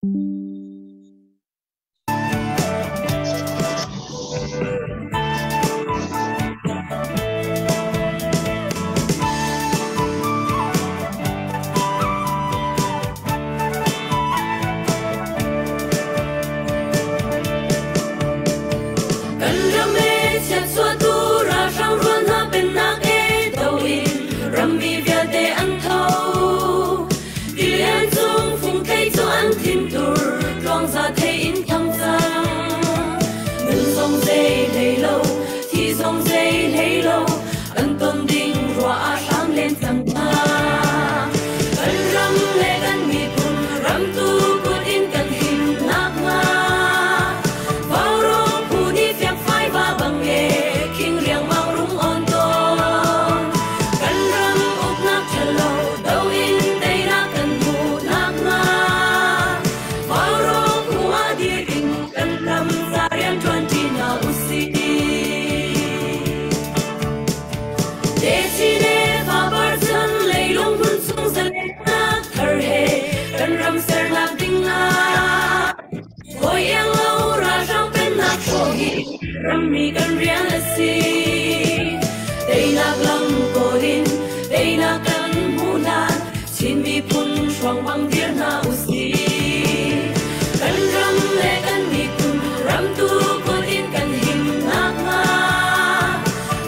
Kan ram e chiatchuahtu ralhrang rual hna pennak e do in rammi vialte an tho. Tilian cung fungthei cu an thintur tluangza thei in thang cang. Nun zong zei hlei lo, thi zong zei hlei lo, kan ton ding ruah ah hram len cang hna. Kan ram le kan miphun ramtu kut in kan him nakhnga Vaurawng phu nih fiakfai va bang e khing riangmang rung on tawn. Kan ram uknak ṭhalo do in teinak kan hmuh nakhnga Vaurawng phu ah dir in kan ram ca rian ṭuanṭi hna usih. Techin le fapar chan leilung hmun chung zalennak thar he kan ram sernak ding ah hawi iang lo ralhrang pennak hrawh hi ramri kan rian a si. Teinak lam kawl in teinak kan hmuh hlan Chin miphun hruang bang dir hna usih. Kan ram le kan miphun ramtu kut in kan him nakhnga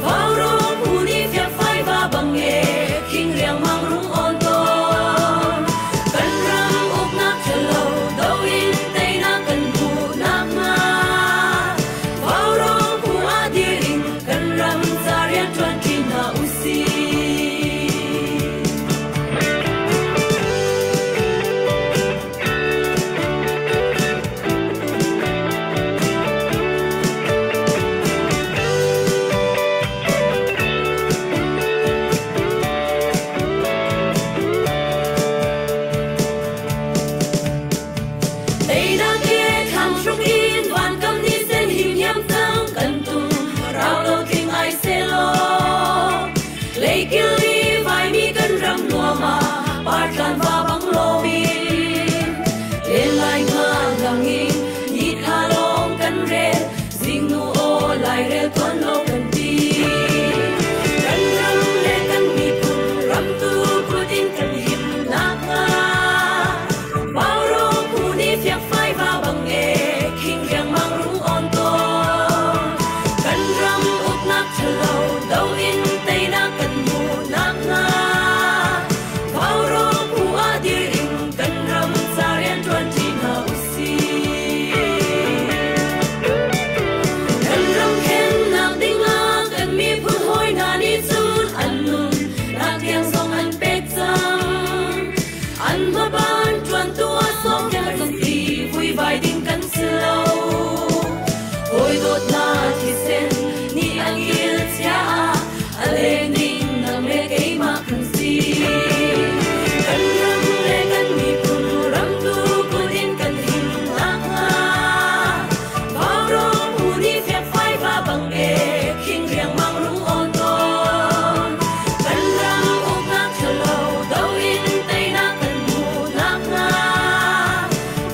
Vaurawng phu nih fiakfai va bang e khing riangmang rung awn tawn. Kan ram uknak ṭhalo do in teinak kan hmuh nakhnga Vaurawng phu ah dir in kan ram ca rianṭuan ṭi hna usih. Teinak he thlang hruk in vankam ni sen him hiam cang kan tum rau lo tling ai selaw leikil i vaimi kan ram nuam ah partlan va bang lomin len lai nga lang in ni tha lawng kan rel zingnu aw lairel tuan lo kan ti kan ram le kan miphun ramtu kut in kan him nakhnga Vaurawng phu nih fiakfai va bang e khing riangmang rung awn tawn. Kan ram uknak ṭhalo do in teinak kan hmuh nakhnga Vaurawng phu ah dir in kan ram ca rianṭuan ṭi hna usih. Kan ram khennak dingah kan miphun hawi hna nih cun an nun nak tiang zong an pek cang. An hmaban ṭuantu ah sawmpiak kan ti vuivai ding kan si lo. Hawi dawt hna thisen nih an kil chia ah a leng ding nang le keimah kan si. Kan ram le kan miphun ramtu kut in kan him nakhnga Vaurawng phu nih fiakfai va bang e khing riangmang rung awn tawn. Kan ram uknak ṭhalo do in teinak kan hmuh nakhnga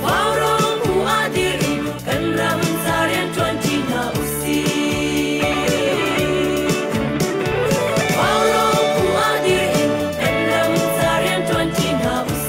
Vaurawng phu ah dir in kan ram ca rianṭuan ṭi hna usih. Vaurawng phu ah dir in kan ram ca rianṭuan ṭi hna usih.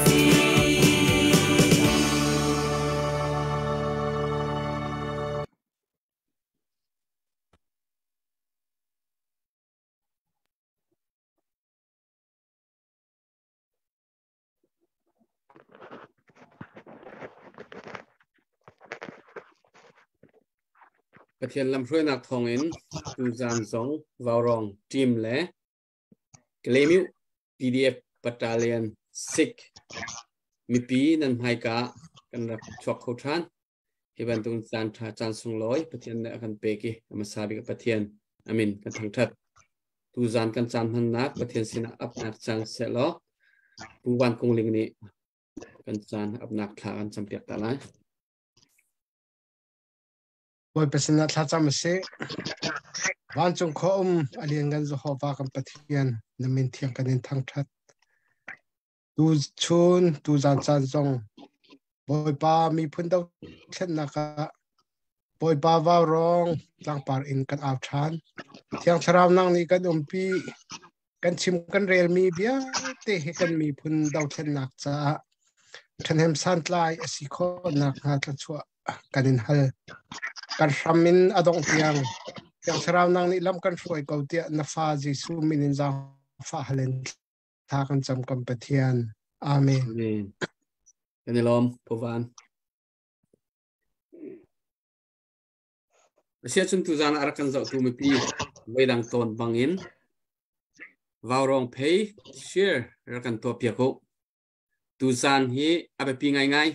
Pathian lamhruainak thawngin tuzaan zong Vaurawng team le Kalaymyo PDF Battalion 6 mipi nan hmaika kan rak chuak kho ṭhan. Hi bantuk caan ṭha caan sunglawi Pathian nih a kan pek i a hmasa bik Pathian amin kan thangṭhat. Tuzaan kan caan hmannak Pathian sinah apnak caan sehlaw Pu Van Kung Ling nih kan caan apnak thla kan campiak ta lai. Bawipa sinah thlacam a si. Vancung khua um a lianngan Jehovah kan Pathian, na min thiang kan in thangṭhat. Tu chun, tu zan caan zong Bawipa miphun dothlennak ah Bawipa vaurawng tlangpar in kan au ṭhan. Thiang Thlarau nang nih kan umpi, kan chim kan relmi vialte hi kan miphun dothlennak caah ṭhahnem santlai a si khawh nakhnga thluachuah kan in hal. Kan hram in a dongh tiang Thiang Thlarau nang nih lam kan hruai ko tiah na fa Jesuh min in zaangfah hal in thla kan cam kan Pathian. Amen. Amen. Kan i lawm, Pu Van. Asia cun tuzan ah a rak kan zohtu mipi voidang tawn bangin Vaurong phei share rak kan tuah piak u. Tuzan hi a biapi ngaingai.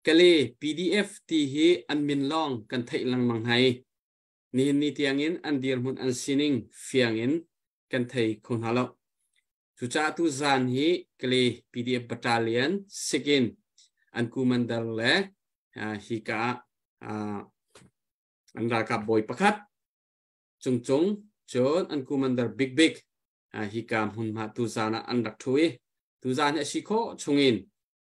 Kale PDF ti hi an min lawng kan theih lengmang hna i nihin ni tiangin an dirhmun an sining fiang in kan thei kho hna lo. Cucaah tuzan hi Kale PDF Battalion sikin an commander le hika ah an ralkap bawi pakhat cungcung cun an commander Big Big hika hmunhma tuzan ah an rak ṭhu i tuzan hi a si khawh chungin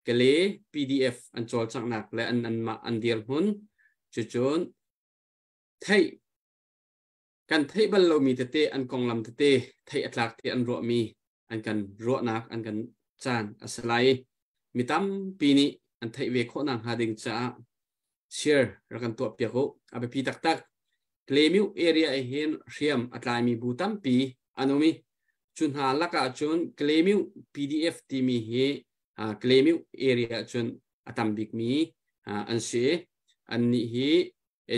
Kale PDF an cawlcanghnak le an anmah an dirhmun cucun theih kan theih bal lomi tete an konglam tete theih a tlak te an ruahmi an kan ruahnak an kan caan a si lai. Mi tampi nih an theih ve khawh nakhnga ding caah share rak kan tuah piak u. A biapi taktak. Klemiu area hin hriam a tlaimi bu tampi an um i cu hna lakah cun Klemiu PDF timi hi Klemiu area cun a tam bikmi an si. Annih hi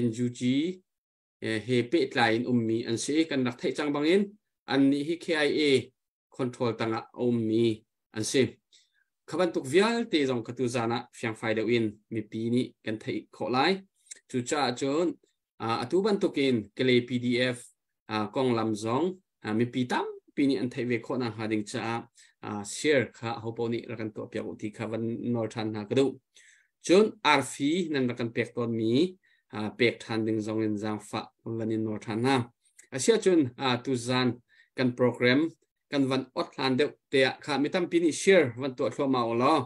NUG he pehtlai in ummi an si. Kan rak theih cang bangin annih hi KIA control tangah a ummi an si. Kha bantuk vialte zong kha tuzan ah fiangfai deuh in mipi nih kan theih khawh lai. Cucaah cun atu bantukin Kalay PDF konglam zong mipi tampi nih an theih ve khawh nakhnga ding caah share kha hopo nih rak kan tuah piak u ti kha van nawl ṭhan hna ka duh. Cun arfi nan rak kan pek tawnmi pek ṭhan ding zong in zaangfah van in nawl ṭhan hna. Asiahcun tuzan kan program kan van ot hlan deuh te ah kha mi tampi nih share van tuah thluahmah u law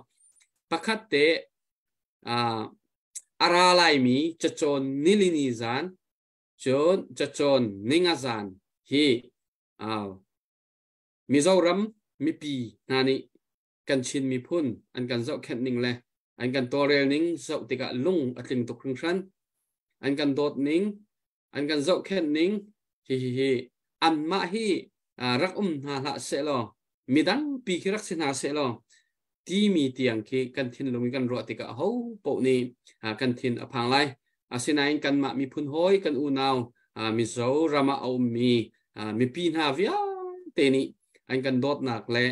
pakhat te a ra laimi cacawn nilini zan cun cacawn ninga zan hi Mizoram mipi hna nih kan Chin miphun an kan zohkhenh ning le an kan tawlrel ning zoh tikah lung a tling tuk hringhran. An kan dawt ning, an kan zohkhenh ning hi hi hi anmah hi rak um hna hlah sehlaw midang pi khi rak si hna sehlaw timi tiang khi kan thinlung i kan ruah tikah ho paoh nih kan thin a phang lai. Asinain kanmah miphun hawi kan unau Mizo ram ah a ummi mipi hna vialte nih an kan dawtnak le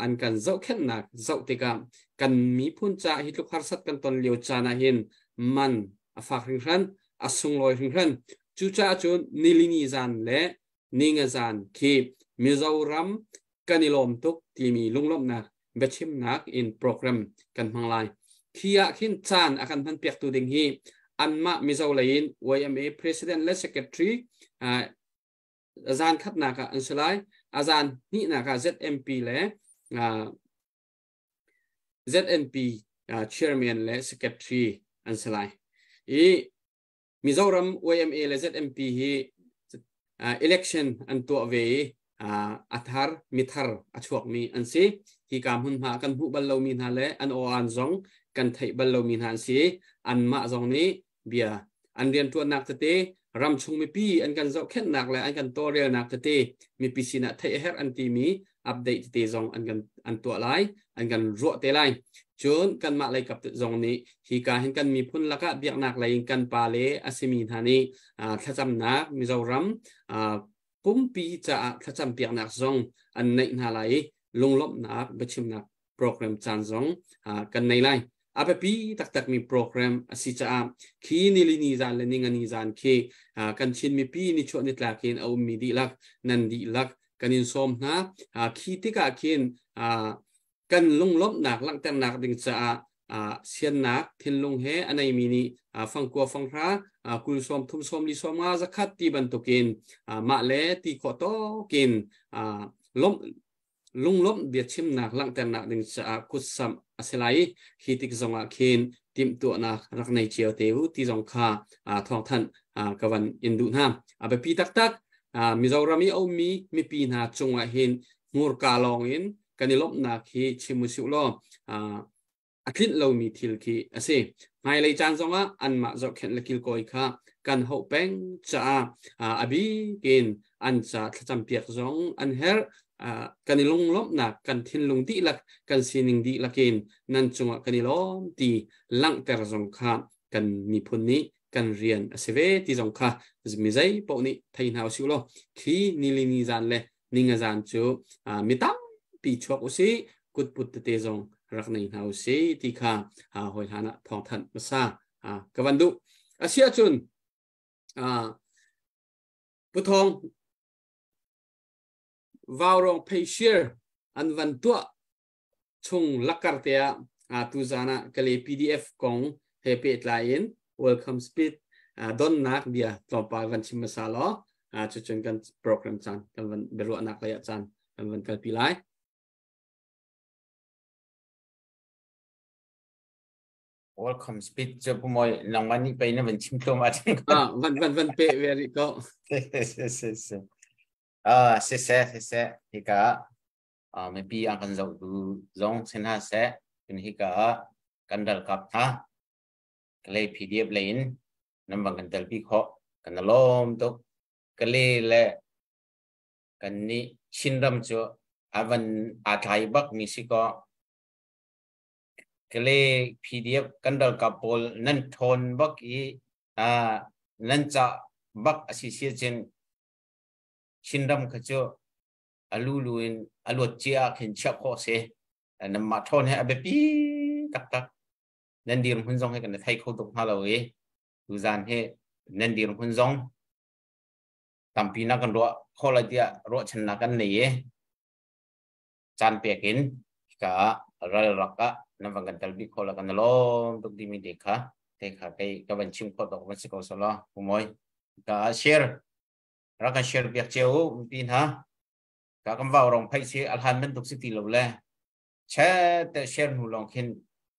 an kan zohkhenhnak zoh tikah kan miphun ca hi tluk harsat kan ton lio caan ah hin man a fak hringhran, a sunglawi hringhran. Cucaah cun nilini zan le ninga zan khi Mizoram kan i lawm tuk timi lunglawmhnak biachimnak in program kan hmang lai. Khi ah khin caan a kan hman piaktu ding hi anmah Mizo lei in YMA President le Secretary zan khatnak ah an si lai. A zan hnihnak ah ZMP le ZNP chairman le secretary an si lai. I Mizoram YMA le ZMP hi election an tuah ve i a thar mithar a chuakmi an si. Hi ka hmunhma kan hmuh bal lomi hna le an aw-an zong kan theih bal lomi hna an si. Anmah zong nih bia an rianṭuannak tete ramchung mipi an kan zohkhenhnak le an kan tawlrelnak tete mipi sinah theih a herh an timi update tete zong an kan an tuah lai, an kan ruah te lai. Cun kanmah lei kap zong nih hika hin kan miphun lakah biaknak lei in kan pa le a simi hna nih thlacamnak Mizoram pumpi caah thlacam piaknak zong an neih hna lai i lunglawmhnak biachimnak program caan zong kan nei lai. A biapi taktakmi program a si caah khi nilini zan le ningani zan khi kan Chin mipi nichuah nitlak in a ummi dihlak nan dihlak kan in sawm hna. Khi tikah khin kan lunglawmhnak langhternak ding caah siannak thinlung he a neimi nih fangkua fanghra kul sawm thum sawm li sawm nga zakhat ti bantukin mah le ti khawh tawkin lawmh lunglawmh biachimnak langhternak ding caah kutsamh a si lai i hi tik zongah khin timhtuahnak rak nei cio te u ti zong kha thawngthanh ka van in duh hna. A biapi taktak Mizoram i a ummi mipi hna cungah hin hmurka lawng in kan i lawmhnak hi chim u sih law a tlinh lomi thil khi a si. Hmailei caan zongah anmah zohkhenh le kilkawi kha kan hauh peng caah a bikin an ca thlacampiak zong an herh. Kan i lunglawmhnak kan thinlung dihlak kan sining dihlak in nan cungah kan i lawm ti langhter zong kha kan miphun nih kan rian a si ve ti zong kha mi zei paoh nih thei hna usih law khi nili ni zan le ninga zan cu mi tampi chuak usih kutput tete zong rak nei hna usih ti kha hawi hlan ah thawngthanh hmasa ka van duh. Asiah cun Pu Thawng Vaurawng Pheishir an van tuah chung lakar te ah tuzan ah Kale PDF kong he pehtlai in welcome speech donnak bia tlawmpal van chim hmasa law cucun kan program caan kan van biaruahnak lei ah caan kan van kalpi lai. Welcome speech cu pumoi nangmah nih pei na van chim tlawm ah Ah, van van van pe ve rih ko. Ah, siseh siseh hika mipi an kan zohtu zong si hna seh cun hika ah kan ralkap hna Kalay PDF lei in nan van kan telpi khawh kan i lawm tuk. Kalay le kan nih Chinram cu a van aa tlai bak mi si kaw Kalay PDF kan ralkap pawl nan ṭhawn bak i nan cah bak a si si cun Chinram kha cu a lulu in a luat cia ah khin chiah khawh a si. Nanmah ṭhawn he a biapi taktak. Nan dirhmun zong hi kan i thei kho tuk hnga lo i tuzaan hi nan dirhmun zong tampi na kan ruah khawh lai tiah ruahchannak kan nei i caan pek in ka ral rak ah nan van kan tel bik khawh la kan lawm tuk timi te kha te kha kei ka van chim khawh tok van si ko solo pumoi ka share rak kan share piak cio u mipi hna ka kan vau rong phai si a hlan bantuk si ti lo le che te share hnu lawng khin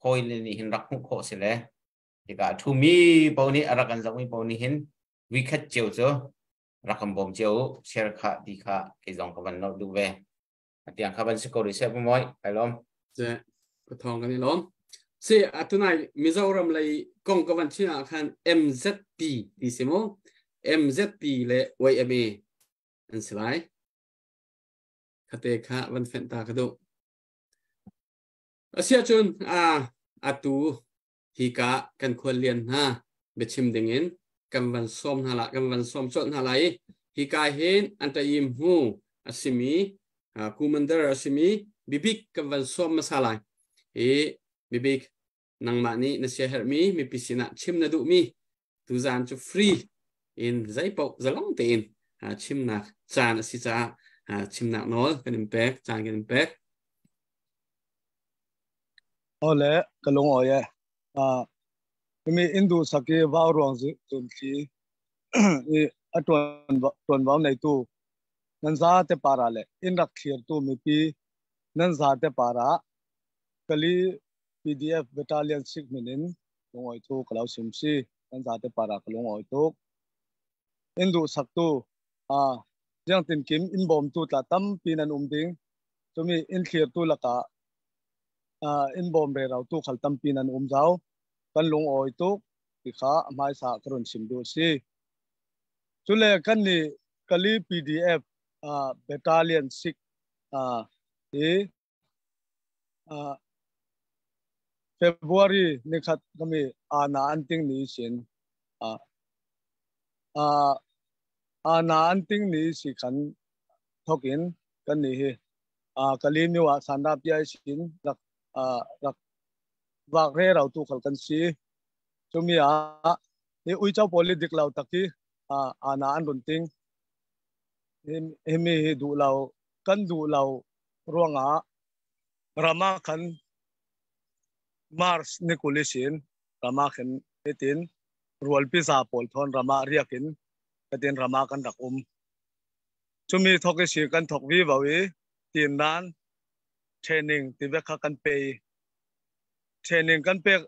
hawi le nih hin rak hmuh khawh si le tikah thu mi po nih a rak kan zoh mi po nih hin vi khat cio cu rak kan bawm cio u share kha ti kha kei zong ka van nolh duh ve atiang kha van si ko rih seh moi kai lawm. Se ka thong kan i lawm. Si atunai Mizoram lei kong ka van chin ah khan MZP ti si mu MZP le YMA an si lai khate kha van fenh ta ka duh. Asia cun a atu hi ka kan khual lian hna biachim dingin kan van sawm hna la kan van sawm colh hna lai. Hi ka hin an taim hu asimi commander asimi bibik kan van sawm hmasa lai i bibik nangmah nih na sia herhmi mipi sinah chim na duhmi tuzaan cu free in zeipaoh zalong tein chimnak caan a si caah chimnak nawl kan in pek caan kan in pek. Ole ka lung oi e. Mi indu saki vau ruang zun thli i a tuan vau nei tu nan za te para le in rak thlir tu mipi nan za te para kali PDF Battalion 6 min in lungoi thu ka lo sim si nan za te para ka lungoi tuk in duh sak tu a jiang tin kim in bawm tu tla tampi nan um ding chumi in thlir tu laka in bawm re rau tu khal tampi nan um zau kan lung awi tuk ti kha hmai sa ka run sim du si chule kan ni kali PDF Battalion 6 hi February nikhat kami ana an ting ni sin ana an ting ni si khan thokin kan ni hi kali new ah sanda piai sin rak rak vak re rau tu khal kan si chumi a ni ui chau poli dik lo taki ana an run ting himi hi du lo kan du lo ruangah rama khan Mars ni kuli sin rama khin hitin rualpi za pawl thon rama riakin katin rama kan rak um chumi thok i si kan thok vi vo i tin nan training ti ve kha kan pe. Training kan pek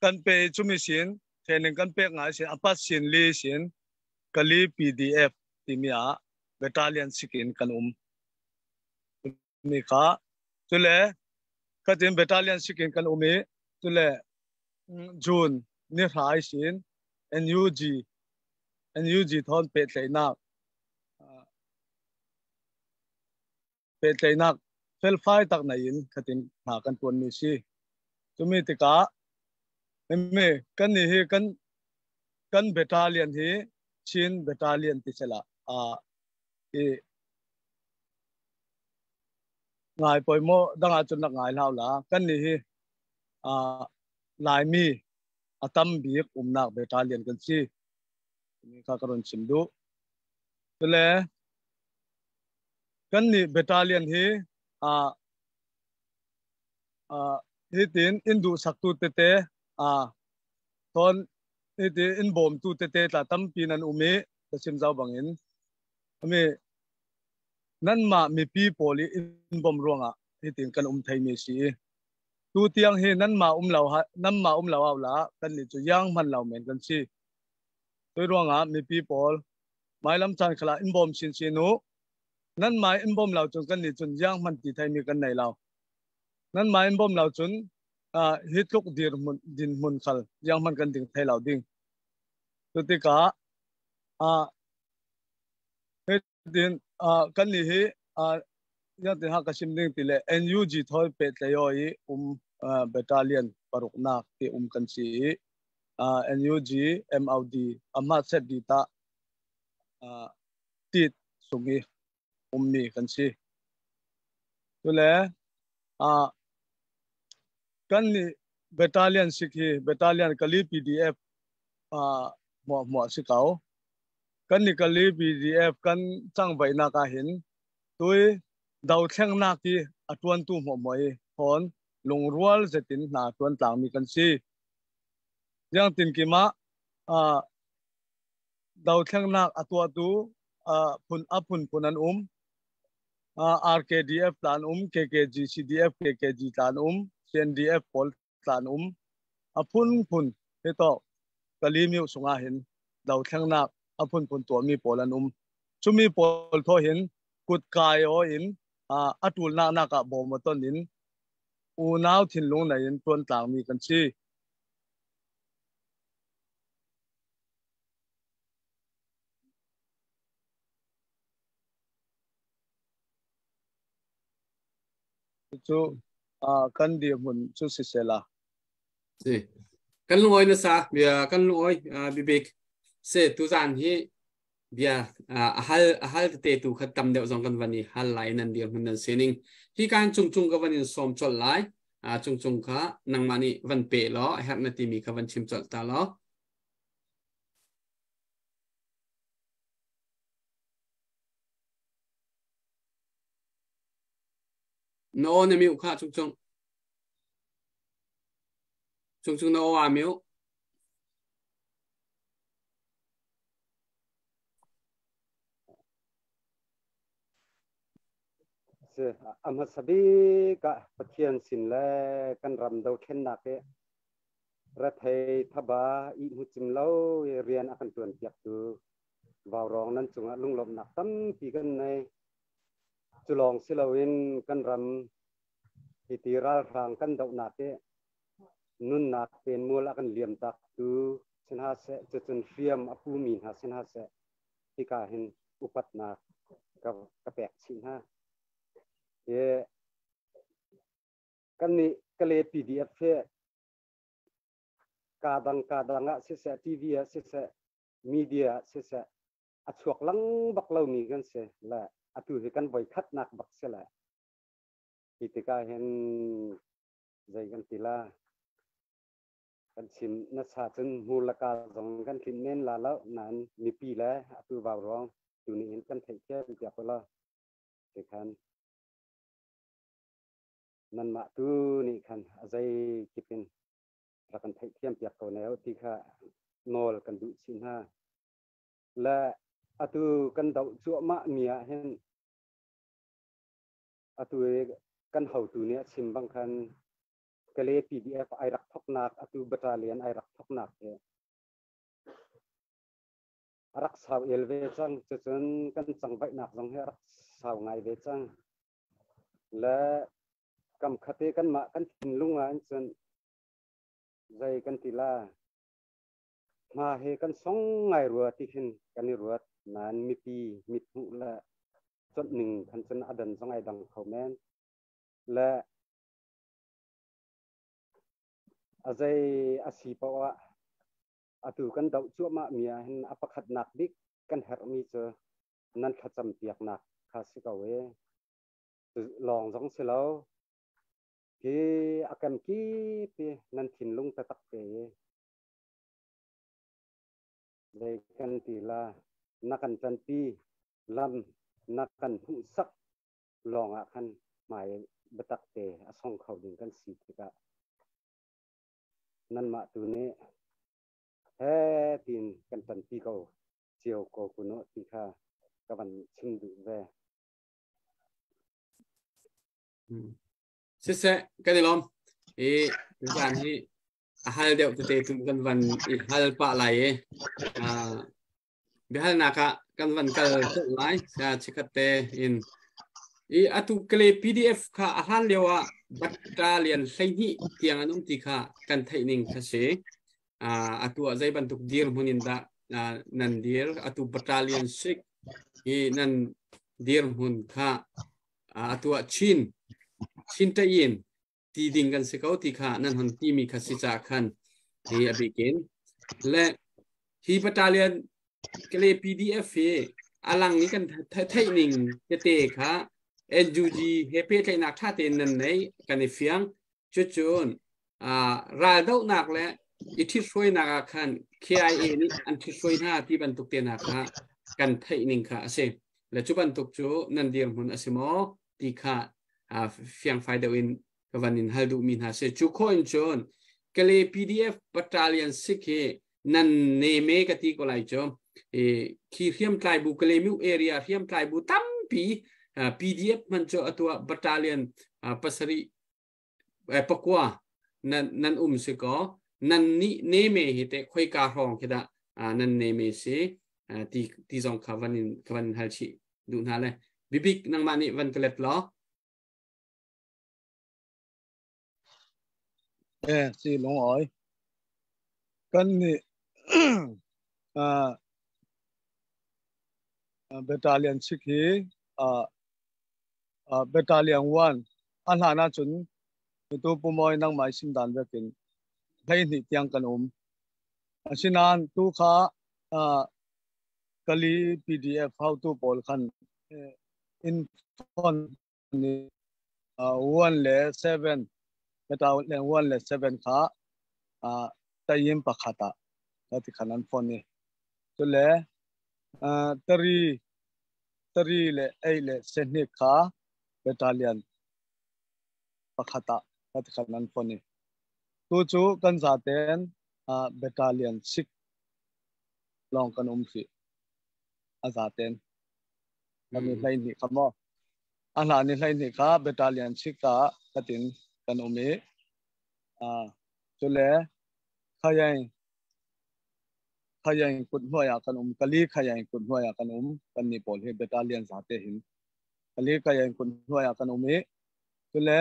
kan pe chumi sin training kan pek ngai sin apat sin li sin Kali PDF timi ah battalion sikin kan um mi kha. Cule khatin battalion sikin kan um i cule June ni hrai sin NUG NUG thon pehtlaihnak pehtlaihnak felfai tak nei in khatin hna kan tuan mi si. Cumi tikah mi kan ni hi kan kan battalion hi Chin battalion ti sela a i ngai poi mo danga chun nak ngai hlau la. Kan ni hi a Laimi atam bik umnak battalion kan si. Mi kha ka ron chim du. Tule kan ni battalion hi a a hi tin indu saktu te te a ton hi ti in bom tu te te tla tampi nan umi ka sim zau bangin ami nan ma mi pi poli in bom ruanga hi tin kan um thai mi si. Tu tiang hi nan ma um lo ha nan ma um lo aw la kan ni chu yang man lo men kan si. Toi ruanga mi pi pol mai lam chan khala in bom sin sinu nan mai in bom lo chun kan ni chun yang man ti thai mi kan nei lo. Nan mai in bom lo chun hi tluk dir mun din mun khal yang man kan ding thai lo ding. Tu ti ka a he din a kan ni hi a ya ti ha ka sim ding ti le NUG thoi pe tlayo i um battalion paruk nak ti um kan si. NUG MOD ama set di ta tit sungi ummi kan si. Tule a kan ni battalion sikhi battalion kali PDF a mo mo si kau. Kan ni kali PDF kan chang bai na ka hin tui dau thleng na ki atuan tu mo moi thon lungrual zetin na tuan tlang mi kan si. Yang tin ki ma a dau thleng nak atua tu phun a phun phun an um RKDF tlan um KKG CDF KKG tlan um CNDF pol tlan um a phun phun he to kali miu sunga hin dau thleng nak a phun phun to mi pol an um chumi pol tho hin kut kai o in atul na na ka bom ton in u nau thin lung nei in tuan tlang mi kan chi. Chu kan di mun chu si sela. Si kan lungoi na sa bia kan lungoi bibik se tu zan hi bia a hal a hal te tu khat tam deuh zong kan vani hal lai nan dir mun nan sening hi kan chung chung ka vanin som chol lai a chung chung kha nang mani van pe lo her na ti mi kha van chim chol ta lo. No na mi kha chung chung chung chung no a miu. Se ama sabi ka pathian sin le kan ram do khen na ke ra thei thaba i mu chim lo rian akan tuan piak tu vào rong nan chunga lunglom nak tam pi kan nei chulong silawin kan ram hi ti ral rang kan do na ke nun nak pen mul akan liam tak tu sin ha se chu chun fiam apu min ha sin ha se hi ka hin upat na ka ka pek chin ha ye kan ni kale PDF fe ka dang ka dang a se se TV a se se media se se a chuak lang bak lo mi kan se la atu hi kan voi khat nak bak se la hi te ka hen zai kan tila kan chim na sa chun mu la ka zong kan thin men la lo nan mi pi la atu waw rong tu ni hin kan thei ke pia ko la te khan nan ma tu ni khan azai kipin rakan thei thiam piak ko neo ti kha nol kan du chin ha la atu kan dau chu ma mia hen atu kan hau tu ne chim bang khan Kale PDF ai rak thoknak, atu battalion ai rak thoknak hi a rak sau el ve cang. Cucun kan cangvaihnak zong hi a rak sau ngai ve cang. Le kam khate kanmah kan thinlung ah cun zei kan ti la, hma he kan song ngai rua ti khin kan i ruat. Nain mipi mithmuh le conh ning khan cun a dan zong ai dang kho men. Le a zei a si paoh ah atu kan doh cuahmah mi ah hin a pakhatnak bik kan herhmi cu nan thlacam piaknak kha si ko e. Lawng zong si lo, hi a kem kip i nan thinlung taktak te i zei kan ti la, na kan ṭanpi lam na kan hmuhsak lawng ah khan hmai biatak te a song kho ding kan si tikah nanmah tu nih he tiin kan ṭanpi ko cio ko kun u ti kha ka van chim duh ve. Siseh, kan i lawm. I zan hi a hal deuh tete tu kan van i hal pah lai i biahalnak ah kan van kal colh lai. Sa chikhat te in i atu kle PDF kha a hlan lio ah battalion 12 tiang an um ti kha kan theih ning kha si. Atu ah zei bantuk dir hmun in dah nan dir? Atu battalion 6 hi nan dir hmun kha atu ah Chin Chin Tayin ti ding kan si ko ti kha nan hon ti mi kha si ca khan hi a bikin le hi battalion kle PDF hi alang i kan theih ning tete kha NUG he pehtlaihnak tha tein nan nei kan i fiang. Cucun raldohnak le i ṭhithruainak ah khan KIA nih an ṭhithruai hna ti bantuk te hna kha kan theih ning kha a si. Le cu bantuk cu nan dirhmun a si maw ti kha fiangfai deuh in ka van in hal duhmi hna si. Cu khawh in cun Kale PDF Battalion 6 hi nan neme ka ti ko lai cu. Khi hriamtlai bu Kale Myu area hriamtlai bu tampi PDF man cu atu ah battalion 7 pakua nan nan um si ko. Nan nih neme hi te khoika hrawng khi dah nan neme si ti ti zong kha van in ka van hal chih duh hna le bibik nangmah nih van ka let law. Eh si lung oi kan nih battalion 6 hi battalion 1 a hlan ahcun tu pumawi nangmah sim dan vekin 12 tiang kan um. Asinain tu kha kali PDF how tu pawl khan in phone ni 1 le 7 battalion 1 le 7 kha tayin pakhat ah ti khan an phone ni cule 3 3 le 8 le sehnik kha battalion pakhat ah ti khan an phone ni tu cu kan zaten battalion 6 lawng kan um si a zaten kan i hlei ni kha mo a hla ni hlei ni kha battalion 6 ka katin kan um i cule khayain khayain kut hnuai ah kan um kali khayain kut hnuai ah kan um kan ni pawl hi battalion zate hin kali khayain kut hnuai ah kan um i cule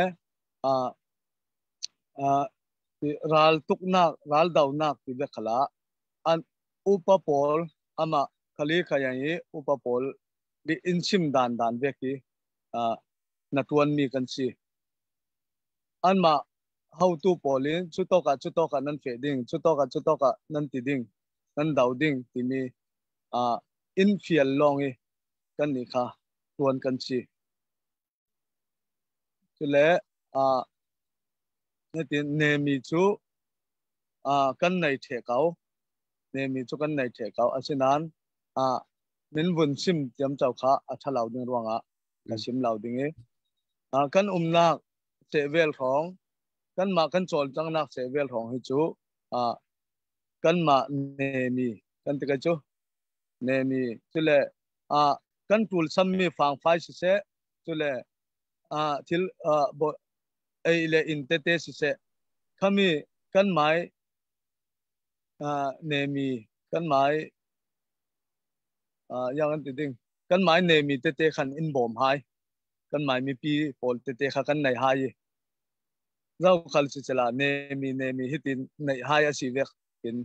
ral tuknak ral donak ti ve khala an upa pawl ama khali khayain i upa pawl di in chim dan dan ve ki na tuan mi kan si. Anma how tu pawl in chutoka chutoka nan fe ding chutoka chutoka nan ti ding nan dau ding timi in fial long i kan ni kha tuan kan si. Cule natin nemi cu kan nei the kau nemi cu kan nei the kau asinan min vun sim tiam chau kha a thalau ding ruangah ka sim lau ding i kan umnak se vel rong kan ma kan chawl changnak se vel rong hi cu kan ma nemi kan ti ka cu nemi cule kan tul sammi fang fai si se cule thil ei le in tete si se Khami kan mai nemi kan mai yang an ti ding kan mai nemi tete khan in bawm hai kan mai mipi pawl tete kha kan nei hai zau khal si chala nemi nemi hitin nei hai asi vek tin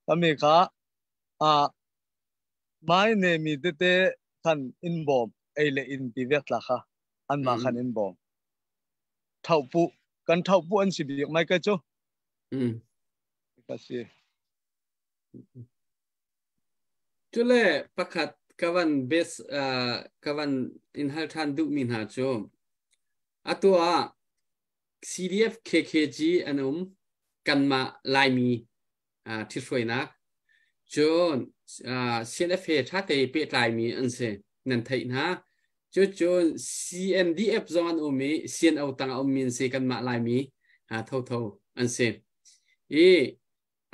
kami kha a mai nemi tete khan in bawm ei le in ti vek tla kha an ma khan in bawm thau pu kan thau pu an si bik mai ka chu ka si Cule pakhat ka van bes ka van in hal than duh mi hna cu atu ah CDF KKG an um kanmah Laimi ṭhithruainak cun CNF he ṭha te pehtlai mi an si nan theih hna cu cun CNDF zong an um i CNO tang a ummi an si kanmah Laimi thotho an si i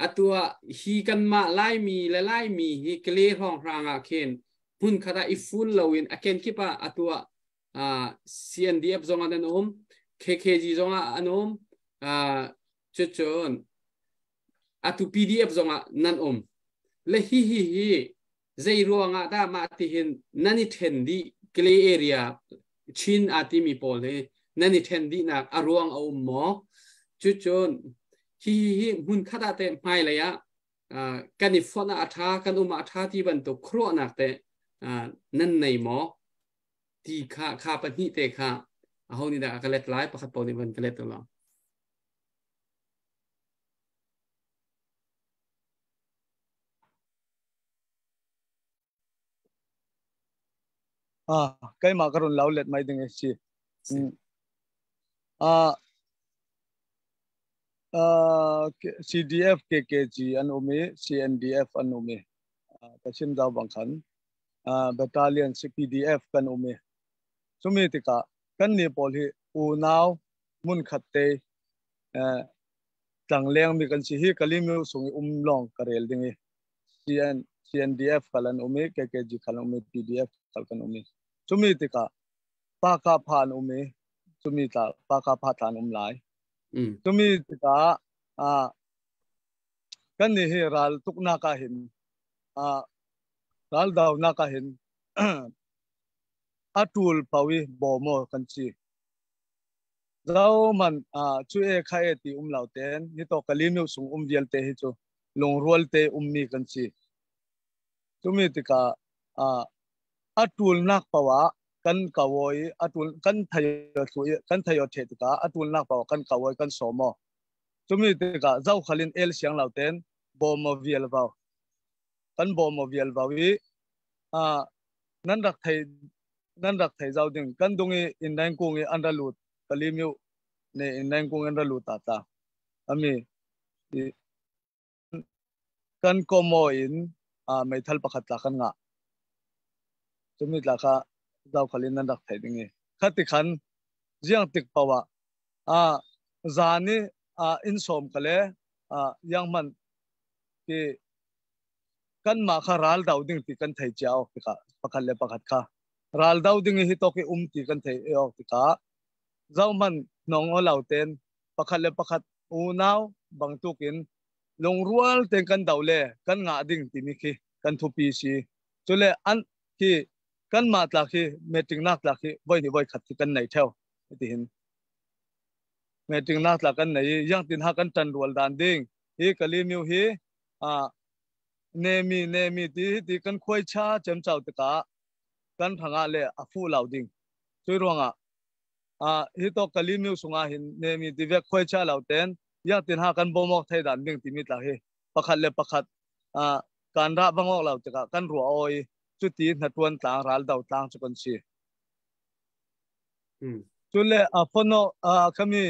atu ah hi kanmah Laimi le Laimi hi Kale hrawnghrang ah khin hmun khat ah i fun loin a kenkip ah atu ah CNDF zong ah an um KKG zong ah an um cucun atu PDF zong ah nan um le hi hi hi zei ruang ah dah mah ti hin nan i then dih Kale area Chin aa timi pawl hi nan i then dihnak a ruang a um maw? Cucun hi hi hmun khat ah teh hmailei ah kan i fonh ah a ṭha, kan um ah a ṭha ti bantuk khuaruahnak teh nan nei maw? Ti kha kha pahnih te kha aho nih dah a ka let lai pakhat paoh nih van ka let ulaw. Keimah ka run lau let mai ding si. CDF KKG an um i CNDF an um i ka chim dau bang khan battalion CPDF kan um i cumi tikah kan ni pawl hi unau mun khat te tlang leng mi kan si hi Kalimu sung i um long ka rel ding i CN CNDF kal an um i KKG kal an um i PDF kal kan um i cumi tikah pa ka pha an um i cumi tla pa ka pha tla an um lai cumi tikah kan nih hi ral tuknak ah hin ral daunak ah hin a tul pau i bawmo kan si zo man chu e kha e ti um lo ten ni to kalimiu sung um vialte hi chu lungrual te ummi kan si. Cumi tikah a ṭulnak paoh ah kan ko i a ṭul kan thei kan thei the tikah a ṭulnak paoh kan ko i kan sawm aw. Cumi tikah zokhal in el siang lo ten bawm vial vau. Kan bawm vial vau i nan rak thei nan rak thei zau ding kan dung i in reng kung i an ra lut kalimiu ne in reng kung an ra lut ta ta. Ami kan komo in meithal pakhat tla kan ngah. Cumi tla kha zaukhal in nan rak theih ding i khati khan ziang tik paoh ah zan i inn sawm ka le yang man ti kan mah kha ral do ding ti kan thei cia awk tikah pakhat le pakhat kha ral do ding hi tok i um ti kan thei awk tikah zohman nong o lo ten pakhat le pakhat unau bangtukin lungrual ten kan do le kan ngah ding timi khi kan thupi si cule an khi kan mah tla khi meeting nak tla khi voi ni voi khat khi kan nei theo ti hin meeting nak tla kan nei yang tin ha kan tan rual dan ding hi kalimiu hi a nemi nemi ti ti kan khuai cha chem chau tika kan thanga le a fu lau ding chui ruanga a hi to kalimiu sunga hin nemi ti vek khuai cha lau ten yang tin ha kan bomok thai dan ding timi tla hi pakhat le pakhat a kan ra bangok lau tika kan ruwa oi chu ti na tuan tlang ral dau tlang chu kan si chu le a phono a khami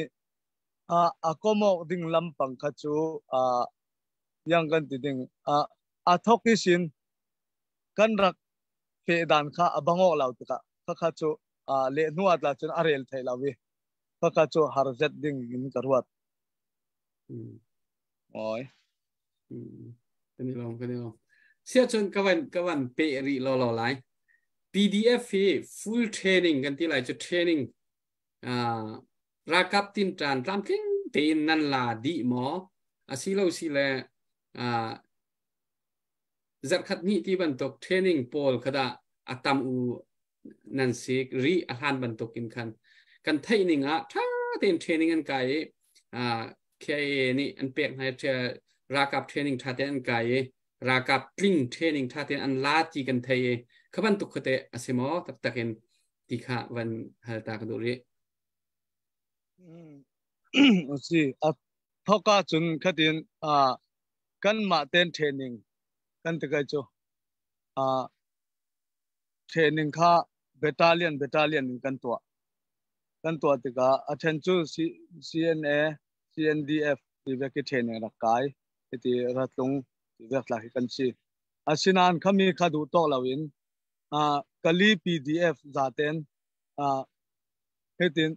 a a komok ding lampang kha chu a yang kan ti ding a a thok i sin kan rak fe dan kha a bangok lau tika kha kha chu a le hnu atla chun a rel thei lawi kha kha chu har zet ding in ka ruat. Oi. Kan i lawm, kan i lawm. Sia cun ka van ka van pe rih lo lo lai. PDF hi full training kan ti lai cu training ralkap tin tan tlamtling tein nan la dih maw asilo si le zarkhat hnih ti bantuk training pawl kha dah a tam u nan si ri a hlan bantuk in khan kan theih ning ah tha tein training an kai i KIA nih an pek hna ralkap training tha tein an kai i ralkap tling training tha tein an la ti kan thei i kha bantuk kha te a si maw taktak in ti kha van hal ta ka duh rih. Si a thoka cun khatin kan mah ten training kan ti kai cu training kha battalion battalion in kan tuah. Kan tuah tikah a then cu CNA CNDF ti ve ki training rak kai iti ratlung ti vek tla hi kan si. Asinain khami kha duh tawk loin Kali PDF zaten hitin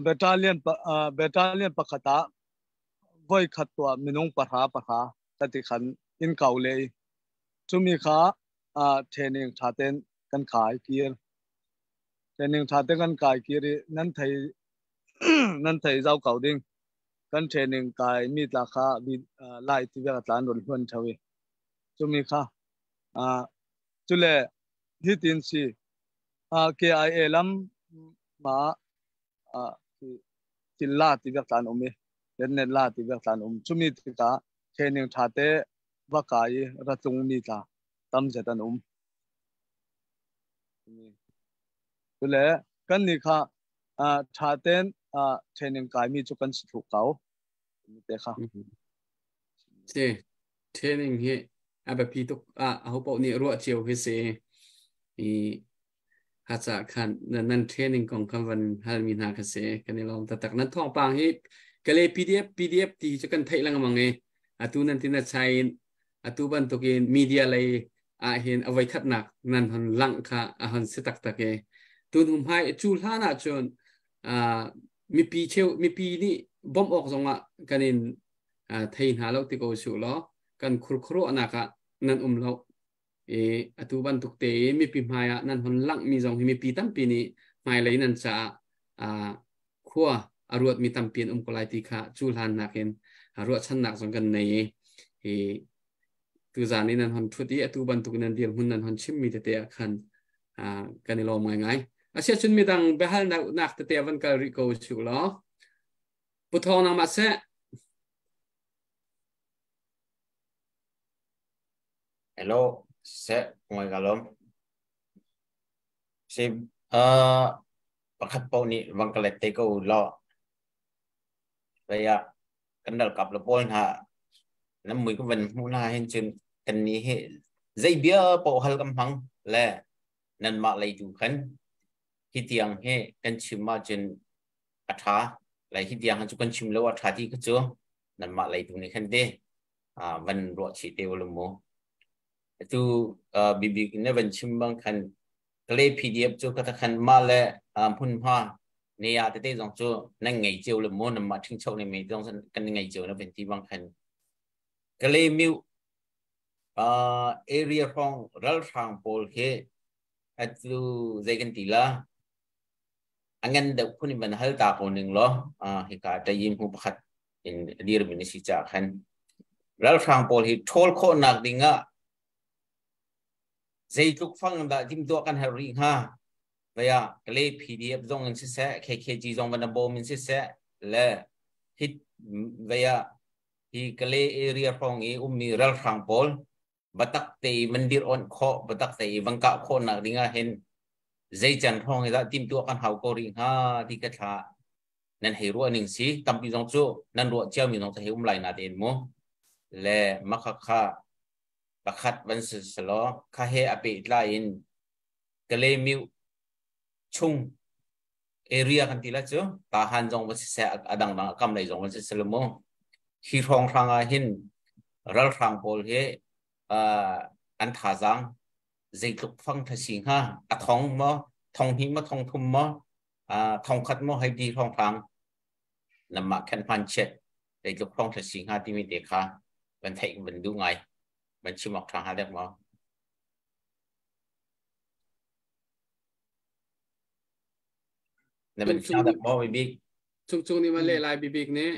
battalion battalion pakhat ah voi khat tuah minung pahra pahra tati khan in kau le cumi kha training tha ten kan kai kir training tha ten kan kai kir i nan thei nan thei zau kau ding kan training kai mi tla kha lai ti ve tlan ron hluan thawi cumi kha cule hitin si KIA lam ma tilla ti vek tlan um i net la ti vek tlan um chumi tikah training tha te va kai i ratlung mi tla tam zet an um cule kan ni kha tha ten training kai mi cu kan si thlu kau te kha. Si training hi a biapi tuk a ho paoh nih ruah cio hi si i haca khan nan training kong kha van halmi hna kha si. Kan i lawm taktak. Nan thawngpang hi kale PDF PDF ti cu kan theih lengmang i atu nan tin a chain atu bantukin media lei ah hin a voi khatnak nan hon langh kha a hon si taktak i tun hum hai cu hlan ah cun mipi cheu mipi nih bawmh awk zongah kan in thei hna lo ti ko su law kan khurkhuruahnak ah nan um lo i atu bantuk te i mipi hmai ah nan hon langh mi zong hi mipi tampi nih hmailei nan caah khua a ruat mi tampi an um ko lai ti kha cu hlan nakin ruahchannak zong kan nei i tuzan i nan hon thut i atu bantuk nan dirhmun nan hon chim mi tete ah khan kan i lawm ngaingai. Asiah cun midang biahalnak nak tete van kal rih ko su law. Pu Thawng nangmah seh. Hello, seh ngai ka lawm. Si pakhat paoh nih van ka let te ko law. Vaya kan ralkap le pawl hna nan mui ka van hmuh hna hin cun kan nih hi zei bia paoh hal kan hmang le nanmah lei tu khan hi tiang hi kan chim ahcun a ṭha lai hi tiang cu kan chim lo a ṭha ti kha cu nanmah lei tu nih khan te van ruah chih te u mu. Atu bibik in van chim bang khan Kale PDF cu ka khan mah le hmunhma ne ah tete zong cu nan ngei cio le mu nan mah ṭhingcho ne me zong kan ngei cio na van ti bang khan Kale miu area hrawng ralhrang pawl khi atu zei kan ti la a ngan deuh phun in van hal ta ko ning law hika ṭayim hu pakhat in dir min si ca khan ralhrang pawl hi ṭhawl khawhnak ding ah zeitluk fang dah timtuah kan herh rih hnga? Vaya Kale PDF zong in siseh, KKG zong van bawm in siseh, le hit vaya hi Kale area hrawng i ummi ralhrang pawl batak te i van dir on khawh, batak te i van kah khawh nak ding ah hin zei can hrawng hi dah timtuah kan hau ko rih hnga ti ka thla nan hei ruah ning si. Tampi zong cu nan ruah cio mi zong cu hei um lai na tein mu le makhakha pakhat van si selaw kha he a pehtlai in Kalaymyo chung area kan ti la cu Tahan zong va siseh a dangdang a kam lei zong van si selaw mu hi hrawnghrang ah hin ralhrang pawl hi an thazaang zeitluk fang thasi hnga a thong maw thong hnih maw thong thum maw thong khat maw hei ti hrawnghrang lamah khan hman chiat zeitluk hrawng thasi hnga timi te kha van theih van duh ngai van chim awk ṭha hnga dek maw? Na van chim dek maw bik? Chung chung nih ma le lai bibik nih.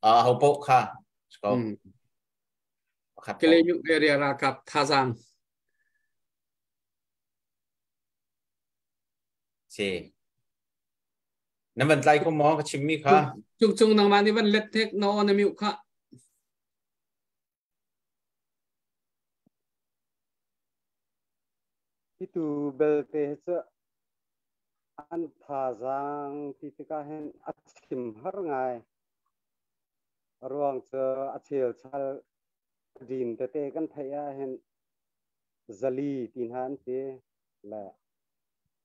A ho po kha. Ko. Kale Myu area ralkap thazang. Si. Na van tlai ko maw ka chimmi kha? Cung cung nangmah nih van let thek na on amiu kha. Hi tu belte hi cu an thazaang ti tikah hin a chim har ngai. A ruang cu a chelchal din tete kan theih ah hin zali ti hna an ti le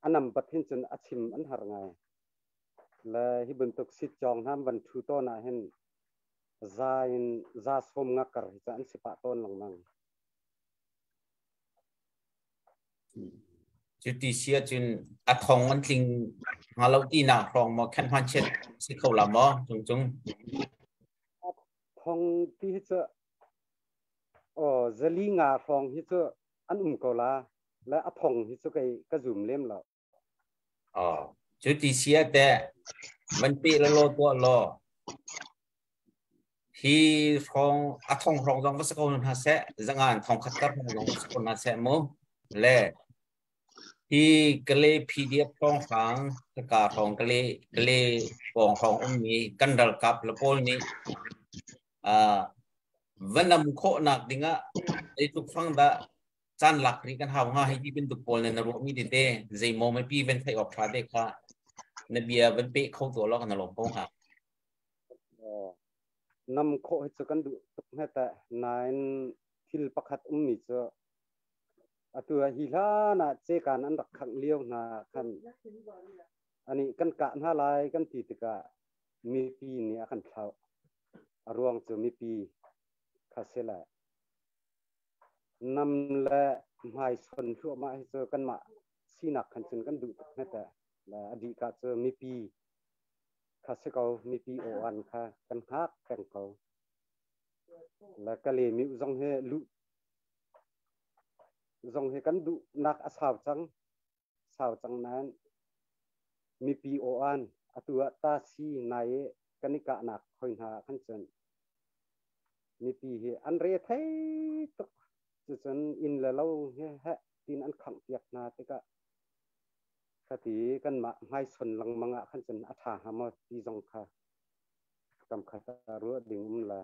a nambat hin cun a chim an har ngai. Le hi bantuk sitcawng hna van ṭhu tawn ah hin za in za sawm nga kar hi cu an si pah tawn lengmang. Cuti si ahcun a thong an tling hnga lo tinak hrawng maw khen hman chiat si kho la maw cung cung? Thong ti hi cu aw zali nga hrawng hi cu an um ko la le a thong hi cu kei ka zum lem lo. Aw cuti si ah teh van pe la law tuah law hi hrawng a thong hrawng zong va si ko hna seh zangan thong khat kar hrawng zong va si ko hna seh mu le hi Kale PDF hrawng hrang ka hrawng Kale Kale pawng hrawng ummi kan ralkap le pawl nih va nam khawhnak dingah zeitluk fang dah caan lak rih kan hau hnga hei ti bantuk pawl na ruahmi tete zeimaw mipi van theih awk ṭha te kha na bia van peh kho tuah law na lawm ko hnga. Nam khawh hi cu kan duh tuk hme teh nain thil pakhat ummi cu atu ah hi hlan ah cekan an rak khangh lio hna khan ani kan kah hna lai kan ti tikah mipi nih a kan thlauh. A ruang cu mipi kha si le nam le hmaison hluahmah hi cu kanmah sinak khan cun kan duh tuk hme teh. Le a dih ka cu mipi kha si ko, mipi aw-an kha kan hngak peng ko. Le kale mi zong hi luh zong hi kan duhnak a sau cang. Sau cang nain mipi aw-an atu ah ta si nai i kan i kahnak hoi hna khan cun mipi hi an re thei tuk. Cucun inn le lo hi heh tin an khangh piak hna tikah khati kanmah hmaison lengmang ah khan cun a ṭha hnga maw ti zong kha kam khat ah ruah ding um la.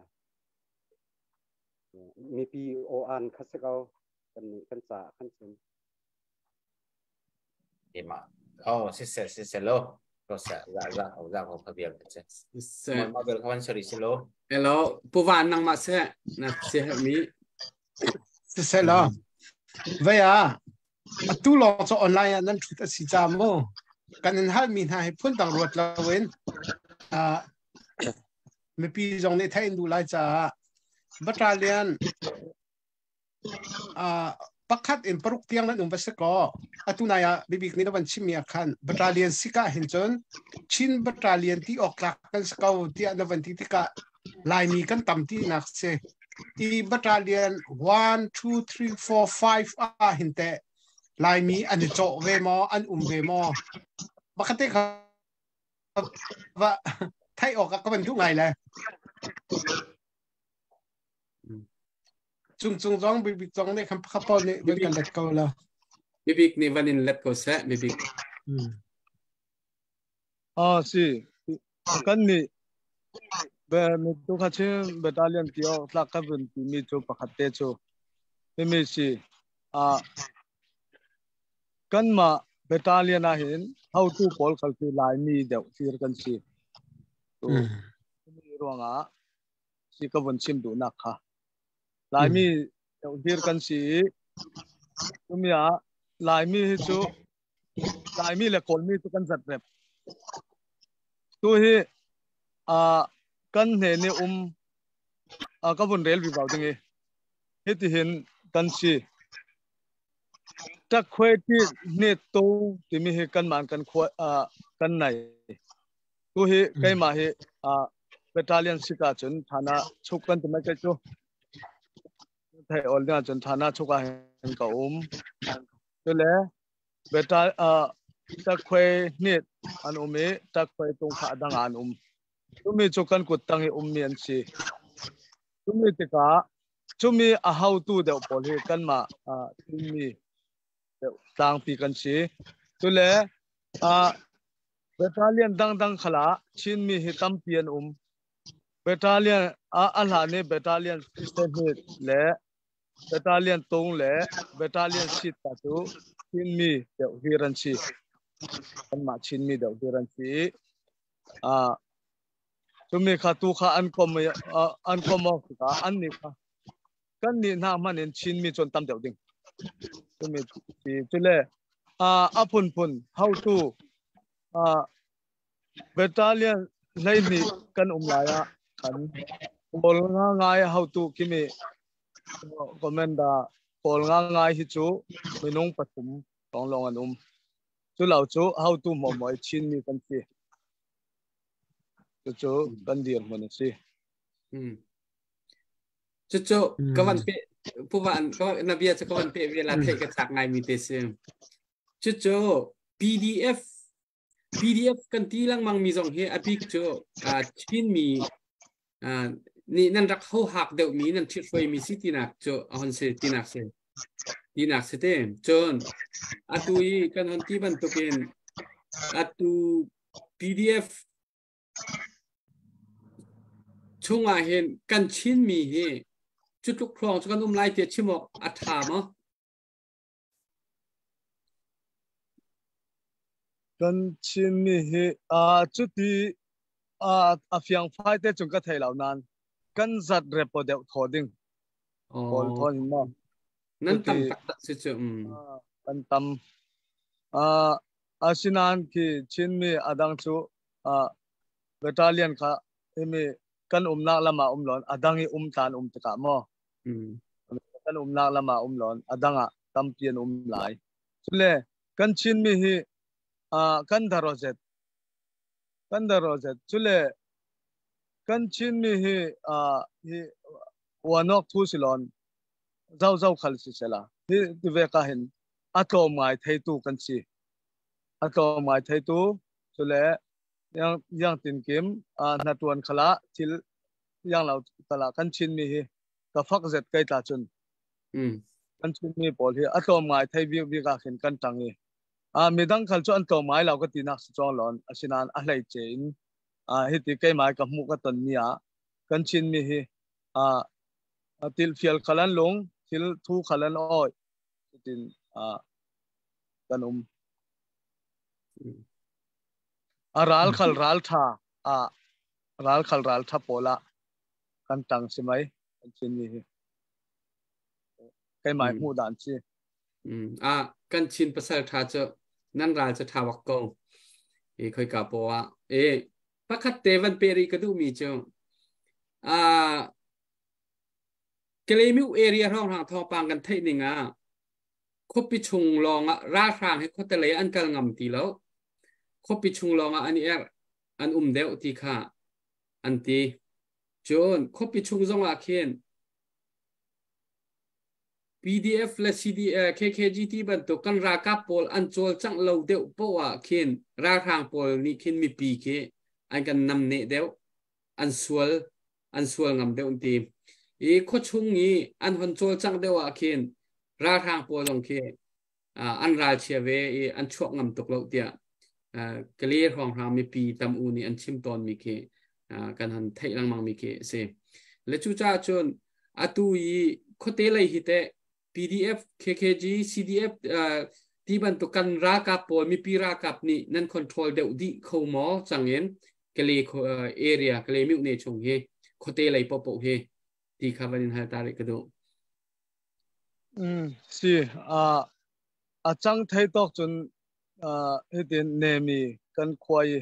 Mipi aw-an kha si ko kan nih kan caah khan cun. Ema. Oh, siseh siseh lo. Ko sa za za ko za ko ka bial che. Siseh. Ma bel khawan sori si lo. Hello, Pu Van nangmah seh na si mi. Siseh lo. Vei ah atu lawng cu online ah nan thut a si ca mu. Kan in hal mi hna hi phun dang ruat loin mipi zong nih theih in duh lai caah battalion pakhat in paruk tiang nan um va si kaw atu nai ah bibik nih na van chimmi ah khan battalion sika hin cun Chin battalion ti awk tlak kan si ko tiah na van ti tikah Laimi kan tam ti nak si i battalion 1 2 3 4 5 ah hin teh Laimi an i cawh ve maw an um ve maw bakate kha va theih awk ah ka van duh ngai le Cung cung zong bibik zong nih khan pakhat pawl nih van kan let ko la. Bibik nih van in let ko seh bibik. Ah si kan nih be mi tu kha chin battalion ti awk tlak ka vun ti mi cu pakhat te cu mi si a kanmah battalion ah hin hotu pawl khal si Laimi deuh thlir kan si tu ruangah si ka vun chim duhnak kha Laimi dir kan si i tumi ah Laimi hi cu Laimi le Kawlmi cu kan zat rep tu hi kan hne ni um ka vun rel vi bau ding i hitihin kan si takhwe ti ne to timi hi kan man kan khua kan nai Tu hi keimah hi battalion sik ahcun thana chuk kan ti mai kai cu. Thei ol ding ahcun thana chuk ah hin ka um. Cule betal takhuai hnit an um i takhuai tung kha dang an um. Chumi cu kan kut tang i ummi an si. Chumi tikah chumi a hotu deuh pawl hi kanmah Chinmi deuh tlangpi kan si. Cule battalion dangdang khala Chinmi hi tampi an um. Battalion a hlan i battalion sehmit le battalion tung le battalion sit ta cu Chinmi deuh hir an si. Kanmah Chinmi deuh hir an si. Cumi kha tu kha an kom an kom awk tikah an nih kha kan nih hna hmanh in Chinmi cun tam deuh ding. Cumi cule a phunphun hotu battalion 12 kan um lai ah kan kawl nga ngai hotu kimi commander kawl nga ngai hi cu minung pathum lawng an um. Cu lo cu hotu maw Chinmi kan si. Cucu kan dirhmun a si. Cucu ka van pe puvan ka na bia cu ka van pe ve la thei ka chak ngai mi te si. Cucu PDF PDF kan ti lengmang mi zong hi a bik cu Chinmi nih nan rak ho hak deuh mi nan ṭhithruai mi si tinak cu a hon si tinak si tinak si te. Cun atu i kan hon ti bantukin atu PDF chungah hin kan Chinmi hi cu tluk hrawng cu kan um lai tiah chim awk a ṭha maw? Kan Chinmi hi cuti a fiangfai te cung ka thei lo nain kan zat repo deuh thaw ding. Kawl thawn hin maw. Nan tam taktak si cu. Kan tam. Asinain khi Chinmi adang cu battalion kha himi kan umnak lam ah um lon adang i um tlan um tikah maw kan umnak lam ah um lon adang ah tampi an um lai. Cule kan Chinmi hi kan darozet kan darozet cule kan Chinmi hi hi uanok thu silon zau zau khal si sela hi tive ka hin a tlawm ngai theitu kan si a tlawm ngai theitu cule yang yang tin kim na tuan khala thil yang lo tala kan Chinmi hi ka fak zet kai tla cun kan Chinmi pawl hi a tlawm ngai thei bik bik ah khin kan tang i midang khal cu an tlawm ngai lo ka ti nak si chong lon asinain a hlei che in hi ti keimai ka hmuh ka ton mi ah kan Chinmi hi til fial khal an lung thil thu khal an oi tin kan um a ral khal ral tha a ral khal ral tha pawl ah kan tang si mai kan Chinmi hi keimai hmuh dan si. A kan Chin pasal tha cu nan ral cu tha wak ko e khoi ka po ah e pakhat te van pe ri ka duh mi cu a Kalemiu area hrawng hrang thawngpang kan theih ning ah khuapi chung lawng ah ralhrang hi khuate lei an kal ngam ti lo khuapi chung lawng ah an i erh an um deuh ti kha an ti. Cun khuapi chung zong ah khin PDF le CD, KKGT bantuk kan ralkap pawl an cawlcangh lo deuh poah ah khin ralhrang pawl nih khin mipi khi an kan namneh deuh an sual an sual ngam deuh an ti. I khuachung i an hon cawlcangh deuh ah khin ralhrang pawl zong khi an ralchia ve i an chuak ngam tuk lo tiah Kale hrawnghrang mipi tam u nih an chim tawnmi khi kan han theih lengmang mi khi a si. Le cucaah cun atu i khuate lei hi teh PDF, KKG, CDF ti bantuk kan ralkap pawl mipi ralkap nih nan control deuh dih kho maw cangin Kale area Kale myu ne chung hi khuate lei popoh hi ti kha van in hal ta rih ka duh. Si a cang thei tawk cun hitin nemi kan khua i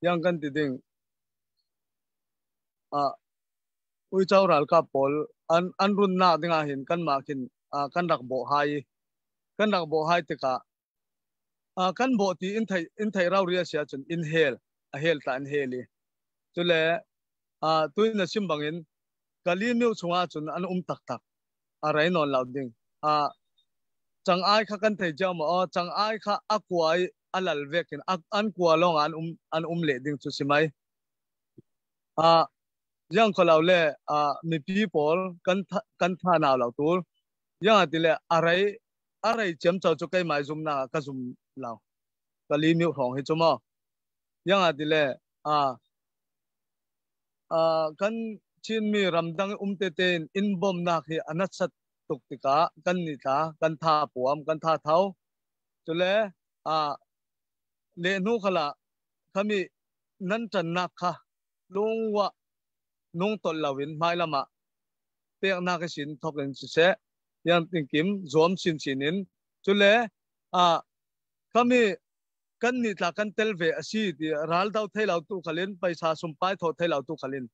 yang kan ti ding uico ralkap pawl an run nak ding ah hin kanmah khin kan rak bawh hai i kan rak bawh hai tikah kan bawh ti in thei rau ria si ahcun in hel a hel tla in hel i cule tuin na chim bangin Kali myo chungah cun an um taktak a rei nawn lo ding chang ai kha kan thei cio ma chang ai kha a kua i a lal vek in an kua lawng an um le ding cu si mai. A yang ko lo le a mipi pawl kan kan tha nau lo tur yang ati le arai arai chem chau chu kai mai zum na ka zum lo kali mi hong hi chu mo yang ati le a a kan Chin mi ramdang um te ten in bom nak hi anat sat tuk tikah kan ni tla kan tha puam kan tha thau chule a le hnu khala khami nan tan nak kha lungwa nung tol loin hmai lama peknak sin thok in siseh yang tingkim zuam sin sin in chule a khami kan ni tla kan tel ve asi ti ral dau thei lo tu khalin paisa sumpai tho thei lo tu khalin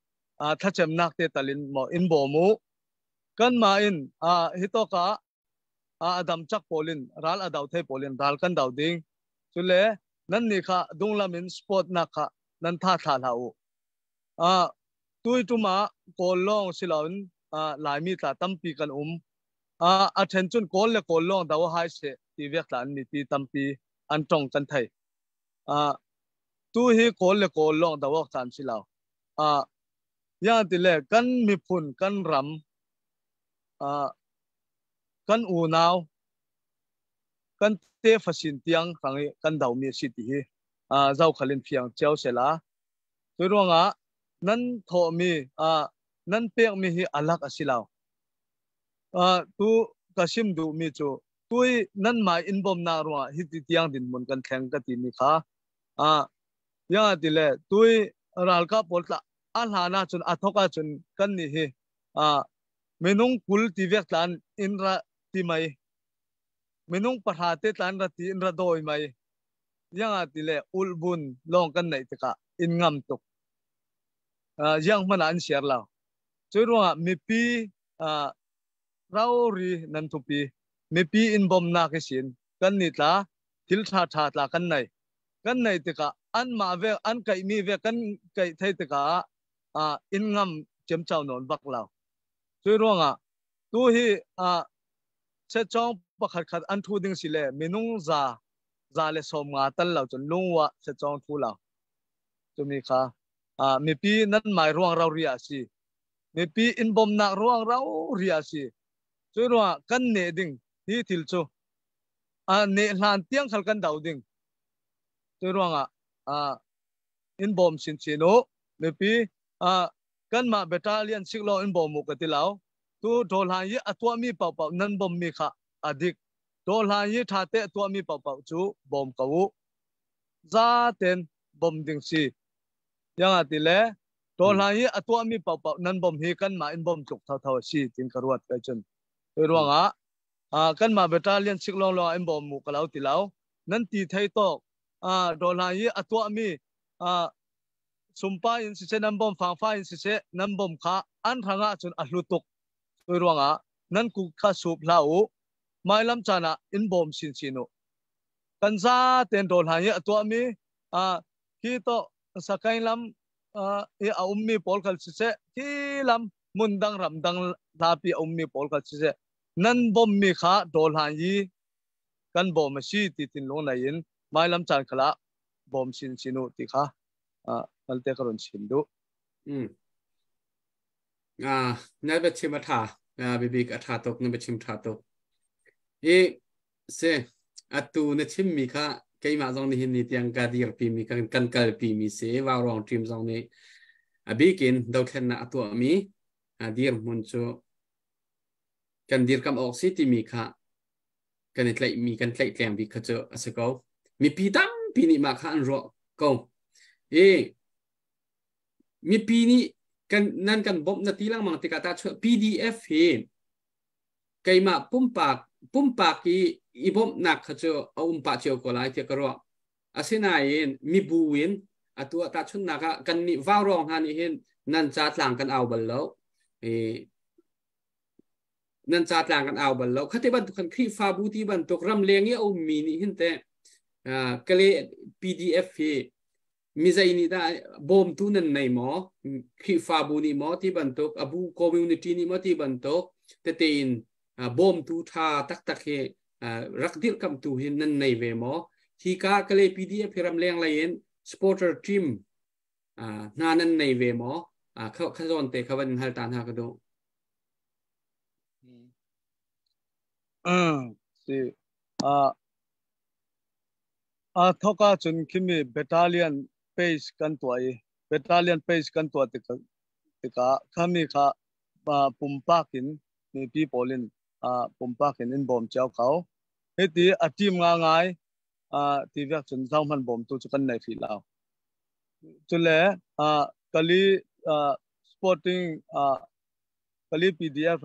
a thachem nak te talin mo in bo mu kan ma in a hitoka a adam chak polin ral adau thei polin ral kan dau ding chule nan ni kha dunglam in sport na kha nan tha thla hla u a tui tuma kawl long siloin Laimi tla tampi kan um a a then chun kawl le kawl long do hai se ti vek tla an mi pi tampi an tong kan thei a tu hi kawl le kawl long do ok chan silo a ya ti le kan miphun kan ram a kan unau kan te fasin tiang rang i kan do mi si ti hi a zau khalin phiang cheu sela tu ruangah nan thawhmi nan pekmi hi alak a si lo. Tu ka sim duhmi cu tui nan mai in bawmnak ruangah hi ti tiang dinhmun kan thleng ka timi kha yang ti le tui ralkap pawl tla a hlan ahcun a thok ahcun kan nih hi minung 20 ti vek tlan in ra ti mai minung 10 te tlan ra ti in ra dawi mai yang ti le ulbun long kan neih tikah in ngam tuk yang hmanh ah an share lo. Cu ruangah mipi rori nan thupi mipi in bawmnak hi sin kan ni tla thil tha tha tla kan nei kan nei tikah an mah ve an kaih mi ve kan kaih thei tikah in ngam cem chau non bak lo. Cu ruangah tu hi sechong pakhat khat an thu ding si le minung za za le som nga tal lo cun lungwa sechong thu lo. Cumi kha mipi nan mai ruang rau ria si mipi in bawmnak ruang rau ria si cu ruang kan ne ding hi thil cu ne hlan tiang khal kan do ding cu ruangah in bawm sin chin u mipi kan mah battalion sik lo in bawm u ka ti lo tu dawhlan i a tuahmi paohpaoh nan bawm mi kha a dik dawhlan i tha te a tuahmi paohpaoh cu bawm ko u za ten bom ding si yang ti le to hlan hi a tuahmi paohpaoh nan bom hi kan mah in bom tluk thotho a si tin ka ruat kai cun tui ruangah kan mah battalion sik long long in bom mu ka lo ti lo nan ti thei tok do hlan hi a tuahmi sumpa in siseh nan bom fangfa in siseh nan bom kha an hrangah cun a hlu tuk tui ruangah nan ku kha sup hlah u mai lam caan ah in bawm sin sin u kan za ten do hlan hi a tuahmi khi to sakain lam i a ummi pawl khal siseh khi lam mun dang ram dang hlapi a ummi pawl khal siseh nan bommi kha do hlan hi kan bawm a si ti thinlung nei in mai lam caan khala bawm sin sinu ti kha malte ka ron chim duh. Na bia chim a tha bibik a tha tuk na bia chim tha tuk i se atu na chimmi kha keimah zong nihin ni tiang ka dirpimi kan kan kalpimi si Vaurawng team zong nih a bikin dothlennak a tuahmi dirhmun cu kan dirkam awk si timi kha kan i tlaihmi kan tlaihtleng bik kha cu a si ko. Mipi tampi nih mah kha an ruah ko i mipi nih kan nan kan bawmh na ti lengmang tikah ta PDF hi keimah pumpak pumpak i i bawmhnak kha cu a um pah cio ko lai tiah ka ruah. Asinain mibu in atu ah tahchunhnak ah kan nih vaurawng hna nih hin nan ca tlang kan au bal lo. I nan ca tlang kan au bal lo. Khati bantuk kan Khrihfabu ti bantuk ramleng i a ummi nih hin teh kale PDF hi mizei nih dah bawmtu nan nei maw Khrihfabu nih maw ti bantuk abu community nih maw ti bantuk tete in bawmtu tha taktak hi rak dirhkamtu hi nan nei ve maw hi ka kale PDF hi ramleng lei in supporter team hna nan nei ve maw? Kha kha zawn te kha van hal ta hna ka duh. Si a thoka chun khimi battalion page kan tuah i battalion page kan tuah tikah khami kha pumpak in mipi pawl in pumpak in in bawm cio ko. Hiti a team nga ngai ti vek cun zohman bawmtu cu kan nei hrih lo. Cule kali sporting kali PDF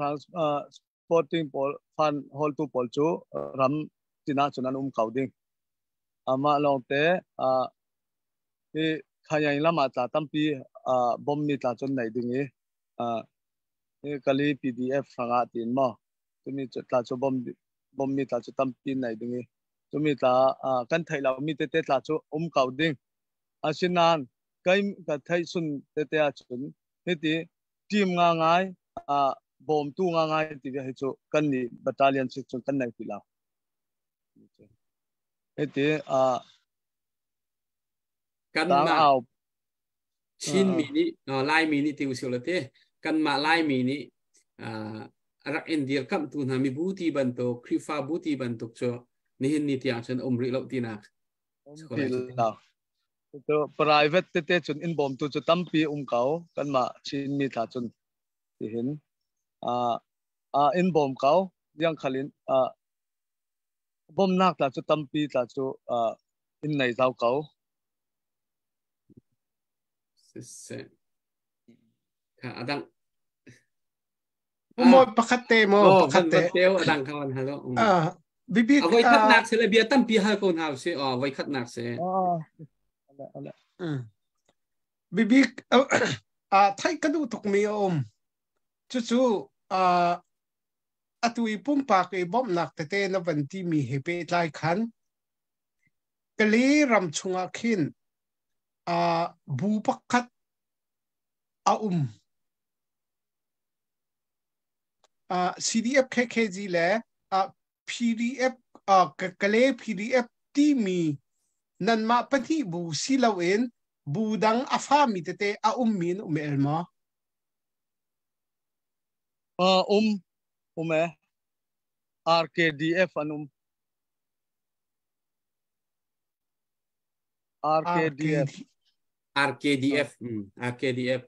sporting pawl fan holtu pawl cu ram tina cun an um ko ding. Amah lawngte hi khayang lam ah tla tampi bom mi tla cun nei ding i hi kali PDF hrangah tiin maw tumi tla cu bom mi tla cu tampi nei ding i tumi tla kan theih lo mi tete tla cu um ko ding. Asinain kai ka theih sun tete ahcun hiti team nga ngai bawmtu nga ngai ti hi cu kan nih battalion sik cun kan nei ti lo. Hiti kan mah Chin mi nih Laimi nih ti usih te kanmah Laimi nih rak in dirkamhtu hna mibu ti bantuk Khrihfabu ti bantuk cu nihin ni tiang cun um rih lo tinak. Um ti lo. Cu private tete cun in bawmtu cu tampi um ko kanmah Chin mi tla cun tihin in bawm ko yang khalin bawmnak tla cu tampi tla cu in nei zau ko. Siseh. Kha adang. Mo pakhat te mo pakhat te. Teo adang kha wan halo. Ah bibi voi khat nak se le bia tampi hal ko hna se oh voi khat nak se. Bibi a thai ka duh tuk mi a um. Cucu a atu i pumpak i bawmhnak tete na van ti mi he pehtlai khan Kale ram chungah khin bu pakhat a um. CDF KKG le PDF Kale PDF timi nanmah pahnih bu si loin bu dang a fami tete a ummi in um el maw? Um um e RKDF an um. RKDF. RKDF. RKDF.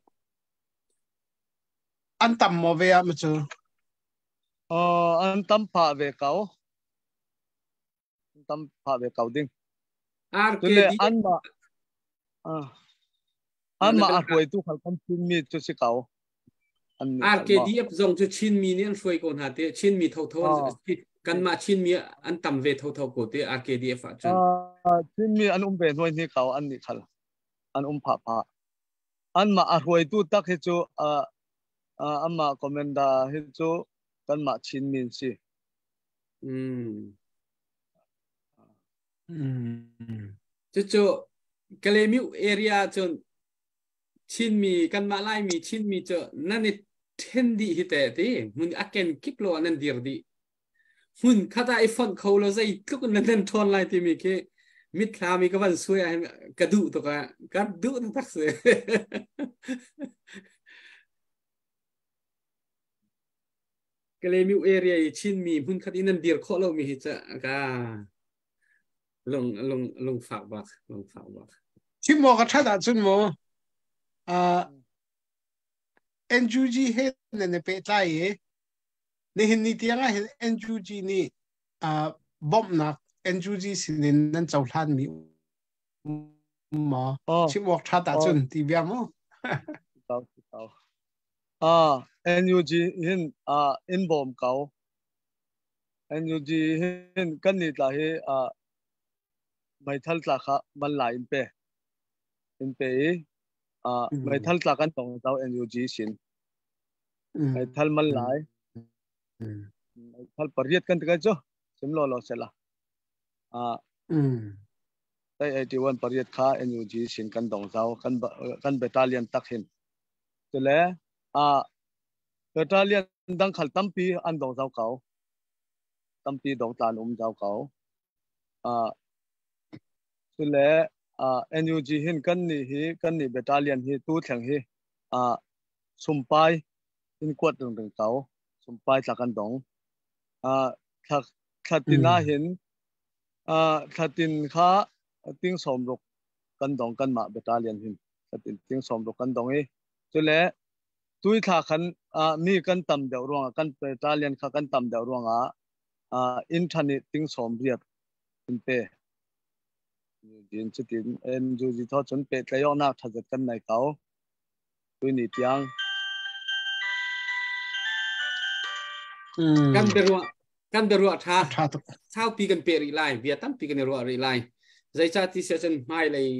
An tam maw ve ah ma cu? An tam pah ve ko. An tam pah ve ko ding. RKDF. An mah an mah a hruaitu khal kan Chinmi cu si ko. RKDF zong cu Chinmi nih an hruai ko hna te. Chinmi thotho kanmah Chinmi an tam ve thotho ko te RKDF ah cun. Chinmi an um ve hnuai hni ko an nih khal. An um phah phah. Anmah a hruaitu tak hi cu anmah commander hi cu kanmah Chinmi an si. Cucu Kalaymyo area cun Chinmi kanmah Laimi Chinmi cu nan i ṭhen dih hi teh ti hmun a ken kip lo ah nan dir dih. Hmun khat ah i fonh kho lo zeitluk in nan ṭhawn lai timi khi mitthlam i ka van suai ah hin ka duh tuk ah ka duh taktak si. Kalaymyo area i Chinmi hmun khat i nan dir khawh lomi hi ca ka lung lung lungfak bak lungfak bak. Chim maw ka ṭhat ahcun mu NUG he nan i pehtlai i nihin ni tiang ah hin NUG nih bawmhnak NUG sinin nan cohlanmi maw chim awk ṭhat ahcun ti bia mu. NUG hin in bawm ko. NUG hin kan nih tla hi meithal tla kha man la in pe in pe i meithal tla kan tong zau NUG sin meithal man lai meithal pariat kan ti cu sim lo lo sela tai 81 pariat kha NUG sin kan dong zau kan kan battalion tak hin tule battalion dang khal tampi an dong zau ko tampi dong tlan um zau ko tule NUG hin kan ni hi kan ni battalion hi tu thleng hi. Sumpai in kuat ring ring ko sumpai tla kan dong thla thlatin ah hin thlatin kha ting som ruk kan dong kan mah battalion hin thlatin ting som ruk kan dong i cule tui thla khan mi kan tam deuh ruangah kan battalion kha kan tam deuh ruangah in than i ting som riat in pe din cutin en ju ji tho chun pe tlayo nak thazat kan nai kau tui ni tiang kan berua kan berua tha sau pi kan pe ri lai bia tam pi kan ruwa ri lai zeica ti sia cun hmai lei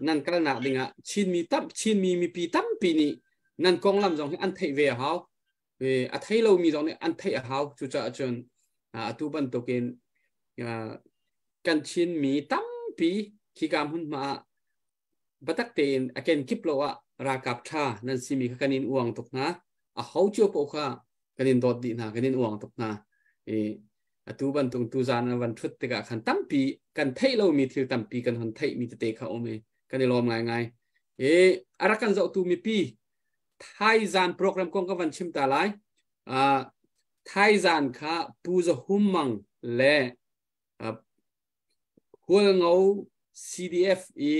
nan kalnak dingah Chinmi tam Chinmi mipi tampi nih nan konglam zong hi an theih ve a hau a thei lomi zong nih an theih a hau cucaah cun atu bantukin kan Chinmi tampi khika hmunhma ah batak tein a kenkip lo ah ralkap ṭha nan simi kha kan in uang tuk hna a ho cio paoh kha kan in dawt dih hna kan in uang tuk hna i atu bantuk tu zan an van ṭhut tikah khan tampi kan theih lomi thil tampi kan hon theihmi tete kha um i kan i lawm ngaingai i a rak kan zohtu mipi Thai zan program kong ka van chim ta lai Thai zan kha Pu Za Hum Mang le Hualngo CDF i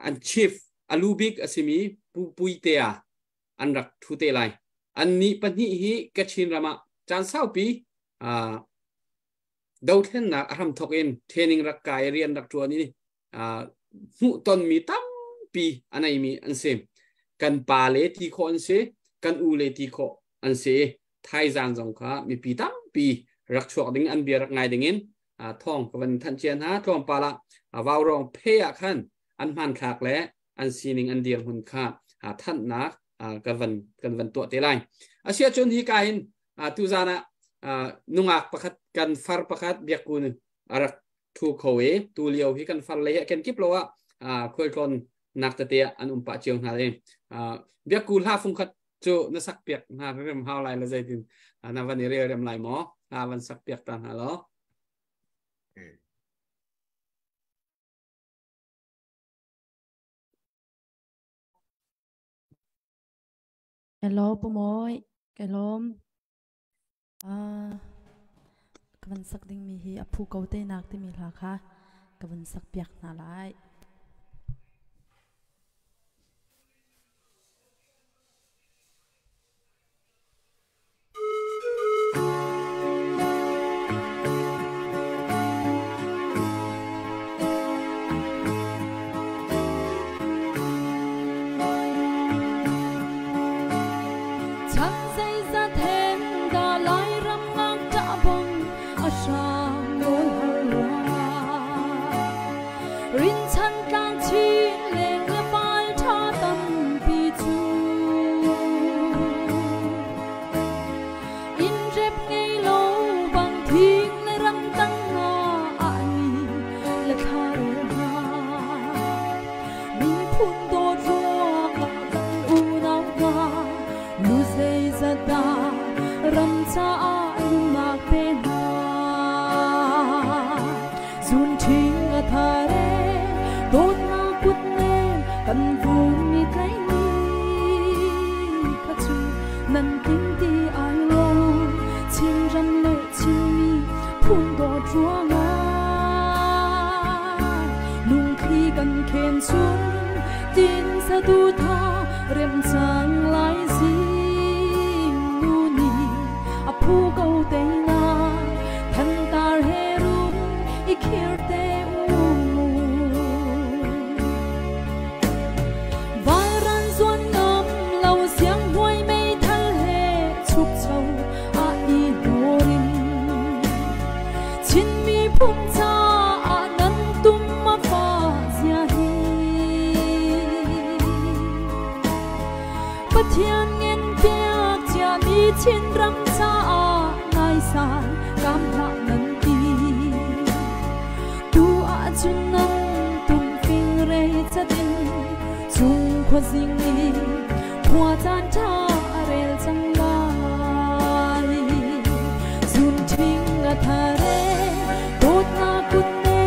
an chief alu bik a simi Pu Puitea an rak thu te lai. An nih pahnih hi Kachin ram ah caan saupi dothlennak a hramthok in training rak kai rian rak tuan i hmuh tonmi tampi a neimi an si. Kan pa le ti khawh an si, kan u le ti khawh an si. Thaizang zong kha mipi tampi rak chuak ding an bia rak ngai ding in thawng ka van thanh cia hna tlawmpal ah vaurawng phe ah khan an hmanthlak le an sining an dirhmun kha thanhnak kan van kan van tuah te lai asia cun hi ka hin tuzan ah nungak pakhat kan far pakhat biakun arak thu kho i tu lio hi kan far le he ken kip lo ah khualtlawn nak tete an um pah cio hna le biakku hla fung khat cu na sak piak hna rem hau lai la zeitin na van i rel rem lai maw hla van sak piak ta hna lo Hello Pumoy kelom ka van sak ding mi hi a phu ko te nak timi hla kha ka van sak piak hna lai. Chan zeizat hen dah Lairam ngakṭah bang a hram nawl har rua. Rinchan tlang chin leng le val ṭha tampi cu. Inn rep ngei lo bang thing le ramtang hna ah ni le thla rel hna. Miphun dawt ruangah kan unau hna lu zeizat dah ram caah nunnak pe hna. Zun ṭhing a thar e dawtnak kut nem kan vun mi tlaihmi kha cu nan tling ti ai lo Chinram le Chinmi phun dawt ruangah lungthli kan khen chung tin saduhtha rem cang lai zing nu nih a phu ko te na thantar he rum i khir te u Vairan zuan ngam lo siang hnuai meithal he chukcho a i hnawrin Chin miphun caah nan tum a fa zia hi Pathian ngen piak ciami Chinram caah naisai kam hlah nan ti Tu ahcun nan tum fingrei catin chung khuazing i khua caan ṭha a rel cang lai. Zun ṭhing a thar e dawtnak kutne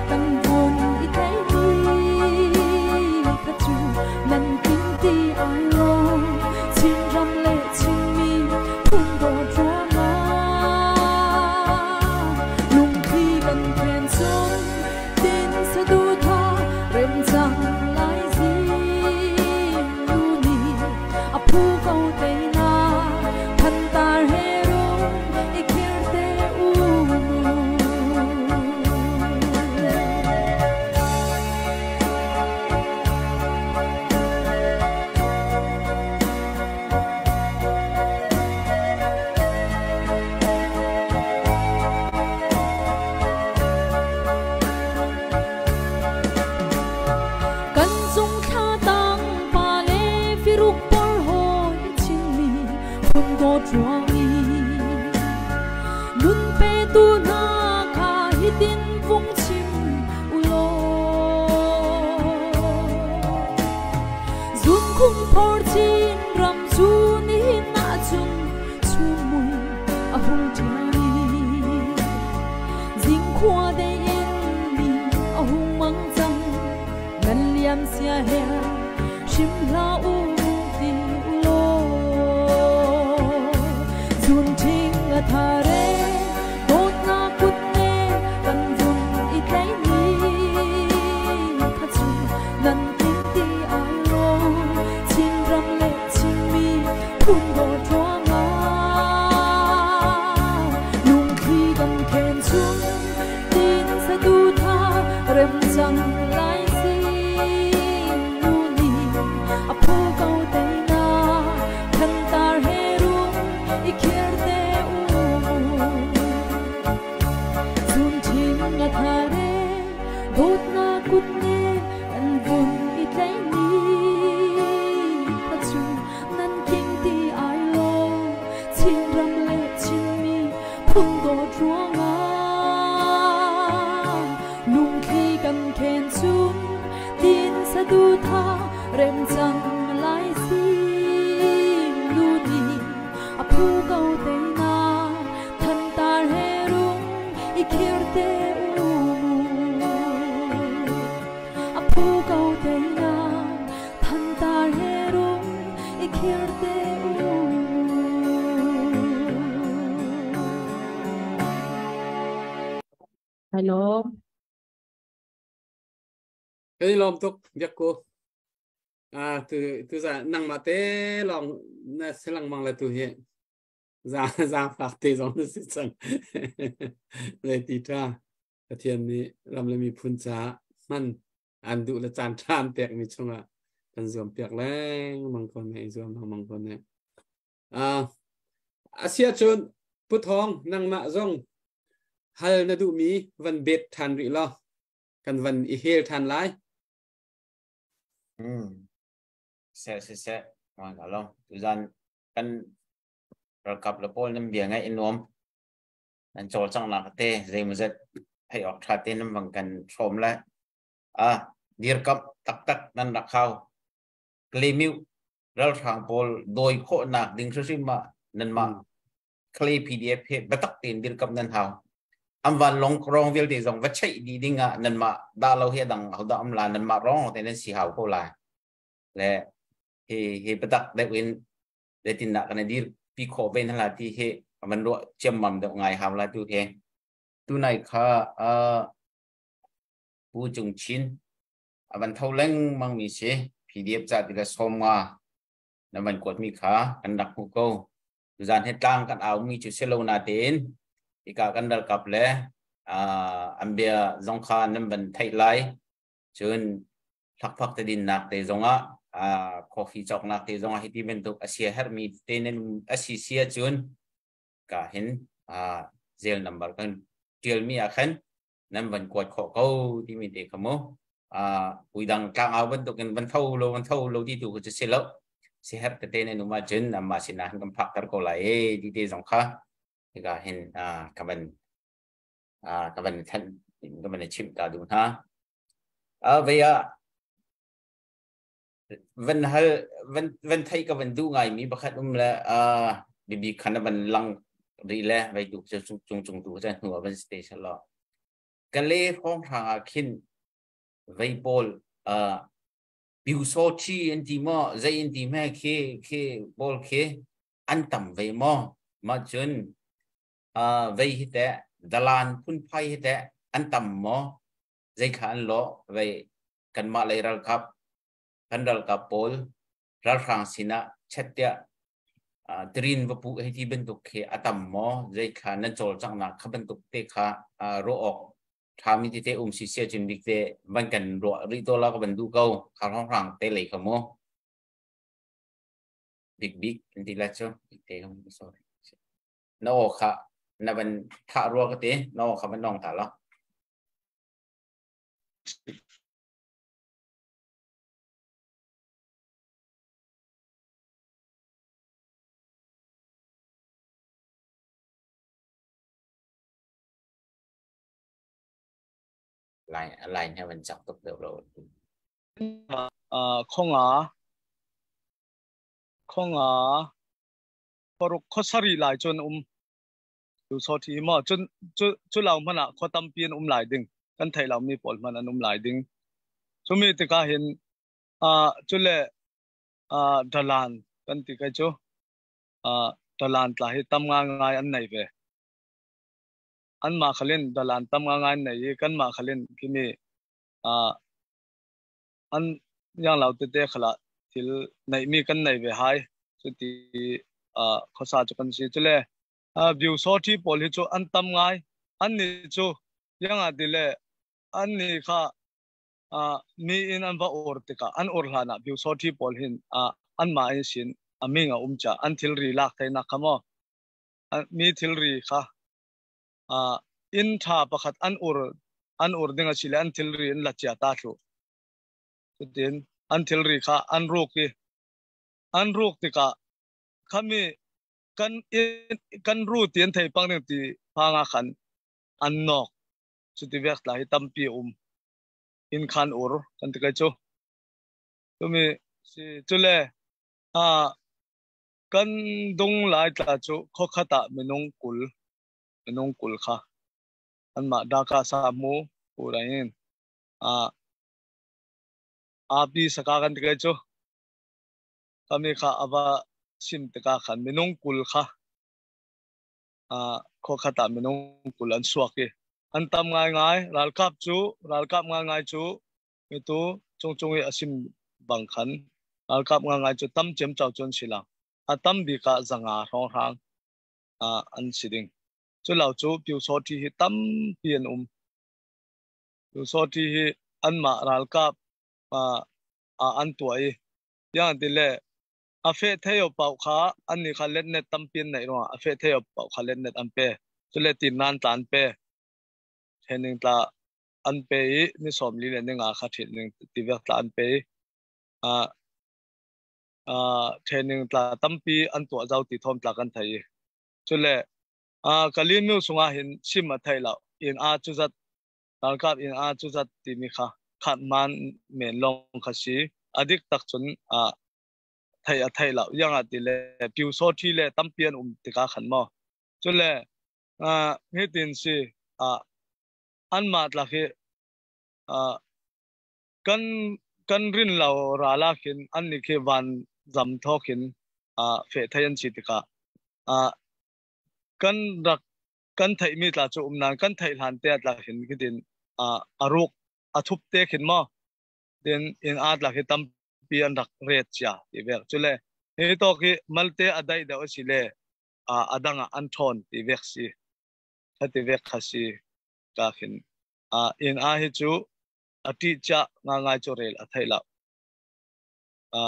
kan vun i tlaihmi kha cu nan tling ti ai lo. dawt ruangah lungthli kan khen chung tin saduhthah rem cang lai zing nu nih a phu ko te na thantar he rung i khir te u mu. Kan cung thla tang pa le firuk por hawi Chinmi phun dawt ruang i nun petu hna kha hitin vung chim u law. Zunkhung phor chin ram cu nihin ahcun chunmui a hung ṭial i zingkhua dei in mi a hung mang cang. Nan liam sia her hrim hlah u ti u law. Zun ṭhing a thar e dawtnak kutne kan vun i tlaih ni kha cu nan tling ti ai lo. Chinram le Chinmi phun dawt ruangah lungthli kan khen chung tin saduhthah rem cang lai sing nu nih a phu ko te na thantar he rung i khir te u mu. Zun ṭhing a thar e dawtnak kutne kan vun i tlaih ni kha cu nan tling ti ai lo. Chinram le Chinmi phun dawt ruangah lungthli kan khen chung tin saduhthah rem cang lai sing nu nih a phu ko te na thantar he rung i khir te u mu. A phu ko te na thantar he rung i khir te u mu. Hello. Kan i lawm tuk biak ko. Tu tu za nangmah te lawng na si lengmang le tu hi za zaangfak te zong na si cang. Zei ti ṭha Pathian nih ram le miphun caah hman an duh le caan ṭha an pekmi chungah kan zuam piak lengmang ko ne, i zuam lengmang ko ne. Asiah cun Pu Thawng nangmah zong hal na duhmi van bet ṭhan rih law kan van i hel ṭhan lai. Seh siseh ngai ka lo. Tuzan kan ralkap le pawl nan bia ngaih i nuam. Nan cawlcanghnak te zeimawzat theih awk ṭha te nan vang kan hrawm le a dirkamh taktak nan rak hau. Kalemiu ralhrang pawl dawi khawhnak ding hrimhrim ah nanmah Clay PDF he biatak tein dirkamh nan hau. An vanlawng rong vialte zong va cheih dih ding ah nanmah dah lo hi adang hodah um la nanmah rong te nan si hau ko lai. Le hi hi biatak deuh in zeitindah kan i dir pi khawh ve hna la ti hi van ruah ciammam deuh ngai hau la tu he. Tunai kha Pu Cung Chin a van tho lengmang mi si PDF ca ti le sawm nga na van kuat mi kha kan rak hmuh ko. Tuzan he tlang kan au mi cu si lo natein hika kan ralkap le an bia zong kha nan van theih lai. Cun hlakphak te dinnak te zongah coffee cawknak te zongah hiti bantuk a sia herhmi te nan a si si ahcun ka hin zel number kan tialmi ah khan nan van kuat khawh ko timi te kha mu uidang tlangau bantukin van tho lo van tho lo ti tu cu si lo si herh tete nan um ahcun amah sinah kan phak ter ko lai e ti te zong kha hika hin ka van ka van thanh ka van chimh ta duh hna. Vei ah van hal van van theih ka van duh ngaimi pakhat um le bibi khan a van lang rih le vei tu cu cung cung tu cu hnu ah van si te selaw Kale hrawnghrang ah khin vei pawl Pyusawthi an ti maw zei an ti hme khi khi pawl khi an tam ve maw? Mah cun vei hi teh dalan phunphai hi teh an tam maw? Zei kha an lawh? Vei kanmah lei ralkap kan ralkap pawl ralhrang sinah chet tiah tirin va puh hei ti bantuk khi a tam maw? Zei kha nan cawlcanghnak kha bantuk te kha ruah awk ṭhami tete um si sia cun bik te van kan ruah rih to la ka van duh ko kha hrang te lei kha mu bik bik an ti la cu bik te ka sorry na aw kha na van thah rua ka ti na aw kha van nong ta lo. Line line he van cak tuk deuh lo. Khonga khonga paruk khosari lai cun um tu so thi mo cun cu cu lo hman ah kho tampi an um lai ding kan thei lo mi pawl hman an um lai ding chumi tikah hin cule dalan kan ti kai cu dalan tla hi tam nga ngai an nei ve. An mah khalin dalan tam nga ngai nei i kan mah khalin khimi an yang lo tete khala thil nei mi kan nei ve hai cuti khosa chu kan si. Chule view so thi pawl hi chu an tam ngai. An ni chu yang a dile an ni kha mi in an va or tika an or hlana view so thi pawl hin an ma in sin aming a umcha an thil ri lak thai na khamo mi thil ri kha in tha pakhat an ur an ur ding a sile an thil ri in la chia ta thlu cutin an thil ri kha an ruk i an ruk tikah khami kan kan ru ti an thei pang ding ti phanga khan an nok cuti vek tla hi tampi um in khan ur kan ti kai chu tumi si chule a kan dung lai tla chu khokhata minung kul minung kul kha an ma daka sa mu urain a api saka kan ti kai chu kami kha awa sim tika khan minung kul kha a khokhata minung kul an suak i an tam ngai ngai ralkap chu ralkap ngai ngai chu mi tu chung chung i asim bang khan ralkap ngai ngai chu tam chem chau chun sila a tam bi ka zanga rong rang a an siding chu lo chu piu so thi hi tam pi an um piu so thi hi an ma ralkap a an tuai yang ti le a fe theo pau kha an ni kha let net tam pin nei ro a fe theo pau kha let net an pe chu le tin nan tlan pe training tla an pe i ni som li le ni nga kha training ti vek tla an pe a a training tla tampi an tua zau ti thom tla kan thai chu le a kalin nu sunga hin sim a thai lo in a chu zat ralkap in a chu zat ti mi kha khat man men long kha si adik tak chun a thai a thai lo yang a ti le piu so thi le tampian um tika khan mo chu le a hi tin si a an ma tla khi a kan kan rin lo ra la khin an ni khi van zam tho khin a fe thai an si tika a kan rak kan thai mi tla chu um nan kan thai hlan te tla khin khitin a aruk a thup te khin mo den in a tla khi tam pi an rak ret chia ti vek chule hi to khi malte adai da si le a adanga an thon ti vek si khati vek kha si ka khin a in a hi chu ati cha nga ngai chu rel a thai la a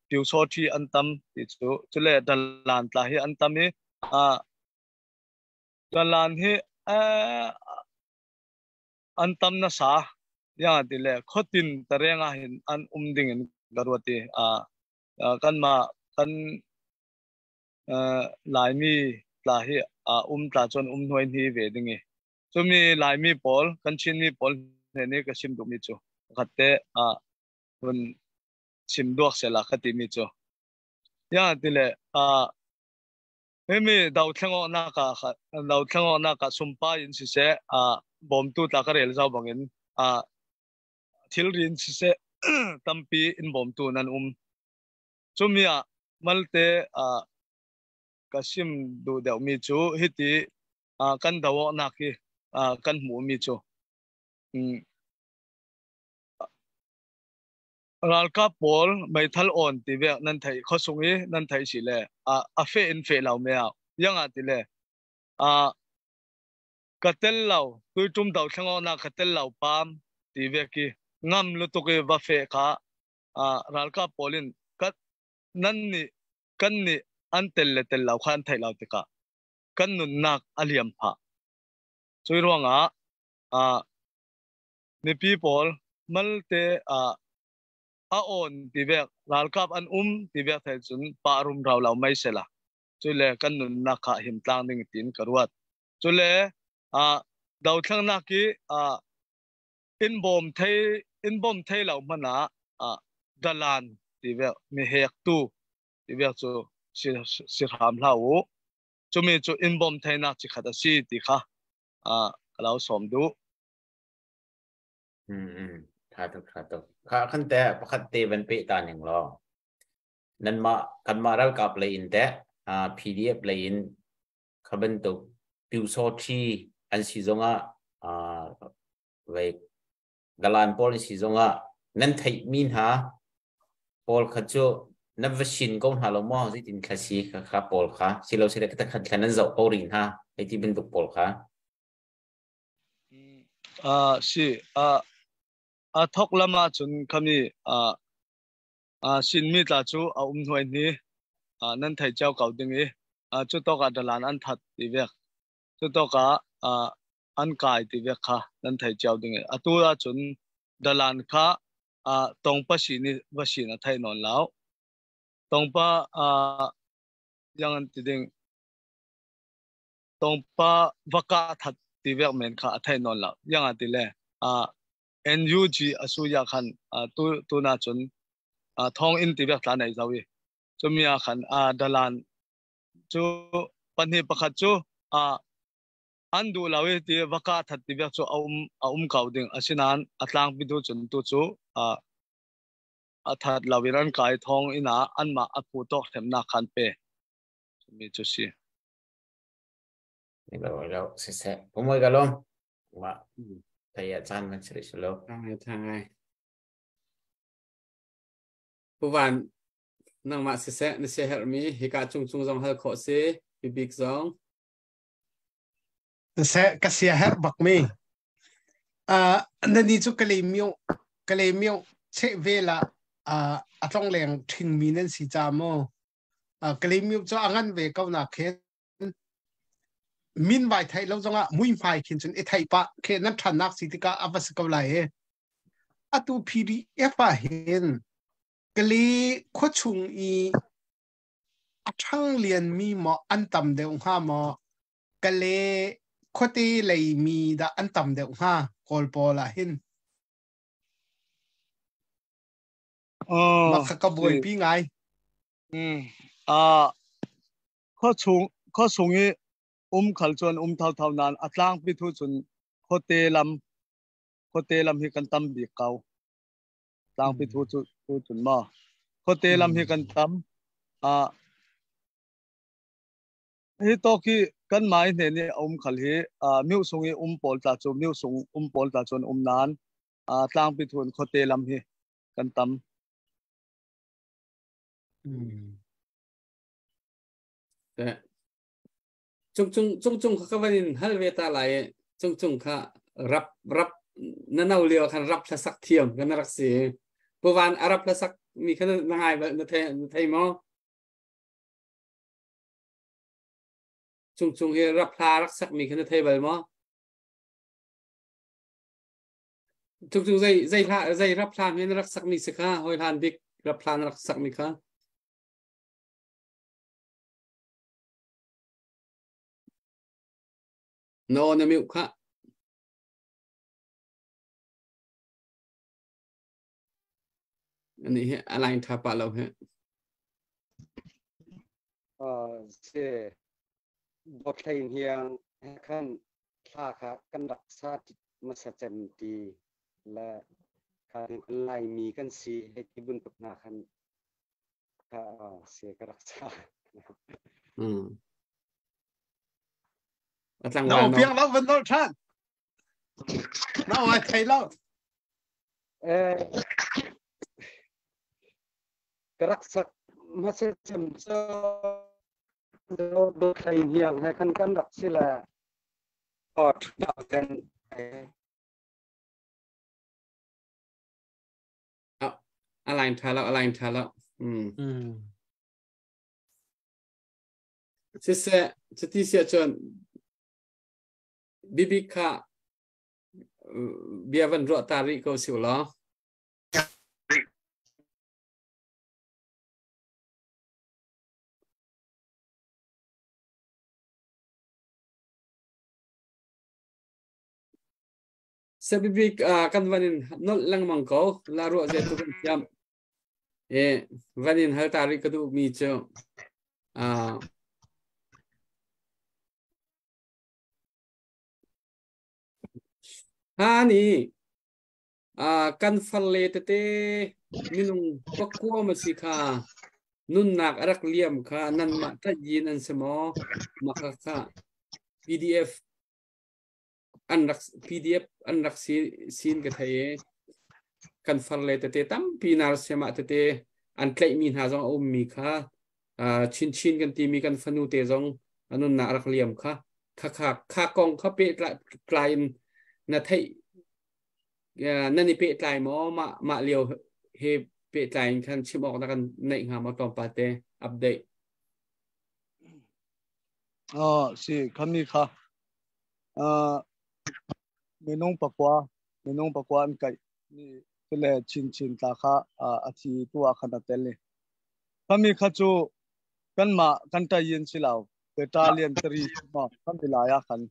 piu so thi an tam ti chu chule dalan tla hi an tam i a dalan hi an tam na sa ya ti le khotin tarenga hin an um ding in garwati a kan ma kan Laimi tla hi a um tla chon um hnuai ni ve ding i chumi Laimi pawl kan Chinmi pawl he ni ka sim duhmi chu khatte a hun sim duak sela ka ti mi chu ya ti le a hemi dau thlengo na ka dau thlengo na ka sumpa in si se a bom tu tla ka rel zau bangin a thil rin si se tampi in bom tu nan um chumi a malte a. Ka sim duh deuh mi cu hiti kan do awknak hi kan hmuh mi cu ralkap pawl meithal on ti vek nan theih khuasung i nan theih si le a feh in feh lo me ah yang ah ti le ka tel lo tuitum do thlango ka tel lo pam ti ve ki ngam lutuk i va fe kha ralkap pawl in nan nih kan nih an tel le tel lo kha an theih lo tikah kan nunnak a liam phah. Cui ruangah mipi pawl malte a on ti vek ralkap an um ti vek thei cun pa rum rau lo mai sela cule kan nunnak kha him tlang ding tin ka ruat. Cule dothlangnak i in bawm thei in bawm thei lo hmanh ah dalan ti vek mi hek tu ti vek cu si hram hlah u. Cumi cu in bawm theinak chikhat a si ti kha ka lo sawm duh. Tha tuk, tha tuk. Kha khan te pakhat te van pe ta ning law. Nanmah kanmah ralkap lei in teh PDF lei in kha bantuk pyusawṭhi an si zongah vei dalan pawl an si zongah nan theihmi hna pawl kha cu nan va sin ko hna lo maw? Zeitin thla si kha kha pawl kha silo sile ka khat thla nan zoh ko rih hna hei ti bantuk pawl kha. Si a thok lam ahcun khami Sinmi tla cu a um hnuai hni nan thei cio ko ding i cu tawk ah dalan an that ti vek. Cu tawk ah an kai ti vek kha nan thei cio ding i atu ahcun dalan kha tongpa sin i va sin a thei nawn lo. Tongpa yang an ti ding tongpa va kah that ti vek men kha a thei nawn lo. Yang an ti le NUG a su ya khan tu tu na cun thong in ti vek tla nei zo i cumi ah khan dalan cu pahnih pakhat cu an duh lo i ti vaka that ti vek cu a um ko ding asinain a tlangpi tu cun tu cu a that lo in an kai thong in ah anmah a phu tawk hremnak khan pe mi cu si. Lo lo siseh pumoi ka lom ma thei ah caan man siri silo. Thai thai. Puvan nangmah siseh na sia herhmi hika cung cung zong hal khawh si bibik zong. Se ka sia herh bak mi. Na ni cu Kalaymyo Kalaymyo che vela a tlong leng ṭhing mi nan si ca maw? Kalaymyo cu a ngan ve ko na khin min vai thei lo zongah muihmai khin cun i thei pah khe nan ṭhannak si tikah a va si ko lai i atu PDF ah hin Kale khuachung i a ṭhang lianmi maw an tam deuh hnga maw Kale khuate lei mi dah an tam deuh hnga Kawl pawl ah hin mah kha ka buaipi ngai. Khuachung i um khal cun um thotho nain a tlangpi thu cun khuate lam khuate lam hi kan tam bik ko. Tlangpi thu cu thu cun maw khuate lam hi kan tam. Hi tawk hi kan mai hne nih a um khal hi miu sung i um pawl tla cu miu sung um pawl tla cun um nain tlangpi thu in khuate lam hi kan tam. Cung cung cung cung kha ka van in hal ve ta lai i cung cung kha rap rap na no lio khan rap hlasak thiam kan rak si. Puvan a rap hlasak mi kha na ngai bal na thei na thei maw? Cung cung hi rap hla rak sak mi kha na thei bal maw? Cung cung zei zei hla zei rap hla mi na rak sak mi si kha hoi hlan bik rap hla na rak sak mi kha? Na aw na mute kha. Ani hi a line tha pa lo he. Se dothlei hiang khan thla kha kan rak sa masa cem ti le khan Laimi kan si hei ti buntuk hna khan kha se ka rak sa. Atlang Na piang lo van nol than. Na ai thei lo. Eh karak sak ma se cem cho do thlai hiang he khan kan rak si la or 2000. Align tha lo, align tha lo. Siseh, cuti siah cun bibik kha bia van ruah ta rih ko si law. Sebibik kan van in nolh lengmang ko la ruah zia tu kan thiam. E van in hal ta rih ka duh mi cu ha ni kan farle tete minung pakua ma si kha nunnak a rak liam kha nanmah tat yin an si maw maka kha PDF an rak PDF an rak si sin ka thei i kan farle tete tampi nar siama tete an tlaihmi hna zong a ummi kha chin chin kan timi kan fanu te zong anun na rak liam kha kha kha kha kong kha pe tlai in na theih nan i pehtlai maw mah mah lio he pehtlai in khan chim awk na kan neih hnga maw tlawmpal te update? Oh si khami kha minung pakua minung pakua an kai ni tule chin chin tla kha a thi tu ah khan a tel ni khami kha chu kan ma kan ta yin si lo battalion 3 ma kan bilaya khan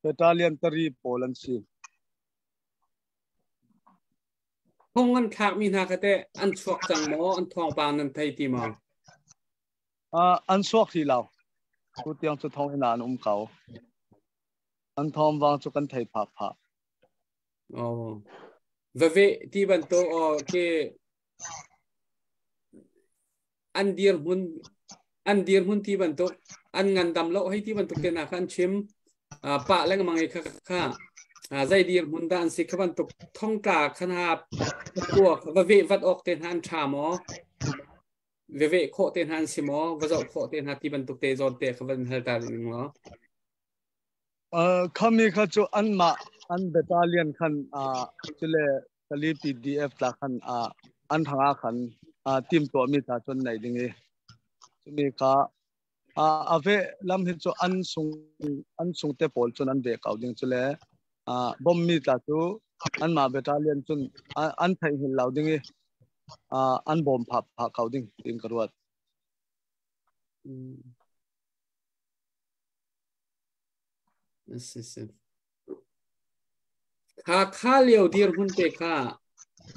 battalion 3 pawl an si. Thong an thlakmi hna kha teh an chuak cang maw? An thawngpang nan thei ti maw? An chuak ti lo. Tu tiang cu thong in an um ko. An thawngvang cu kan thei phah phah. Oh. Vave ti bantuk oh ke an dirhmun an dirhmun ti bantuk an ngandam lo hei ti bantuk te na kha an chim pa lengmang i kha kha zei dirhmun dah an si kha bantuk thongtla khan ha kua kha va ve vat awk te hna an tha maw ve ve khawh te hna an si maw va zoh khawh te hna ti bantuk te zawn te kha van hal ta ning law. Khami kha cu an mah an battalion khan cule kali PDF tla khan an thanga khan tim tuah mi ta cun nei ding i cumi kha a ve lam hi cu an sung an sung te pawl cun an ve kau ding cule bom mi tla cu an mah battalion cun an thei hin lo ding i an bom pha pha kau ding tin ka ruat. Si si. Kha kha lio dirhmun te kha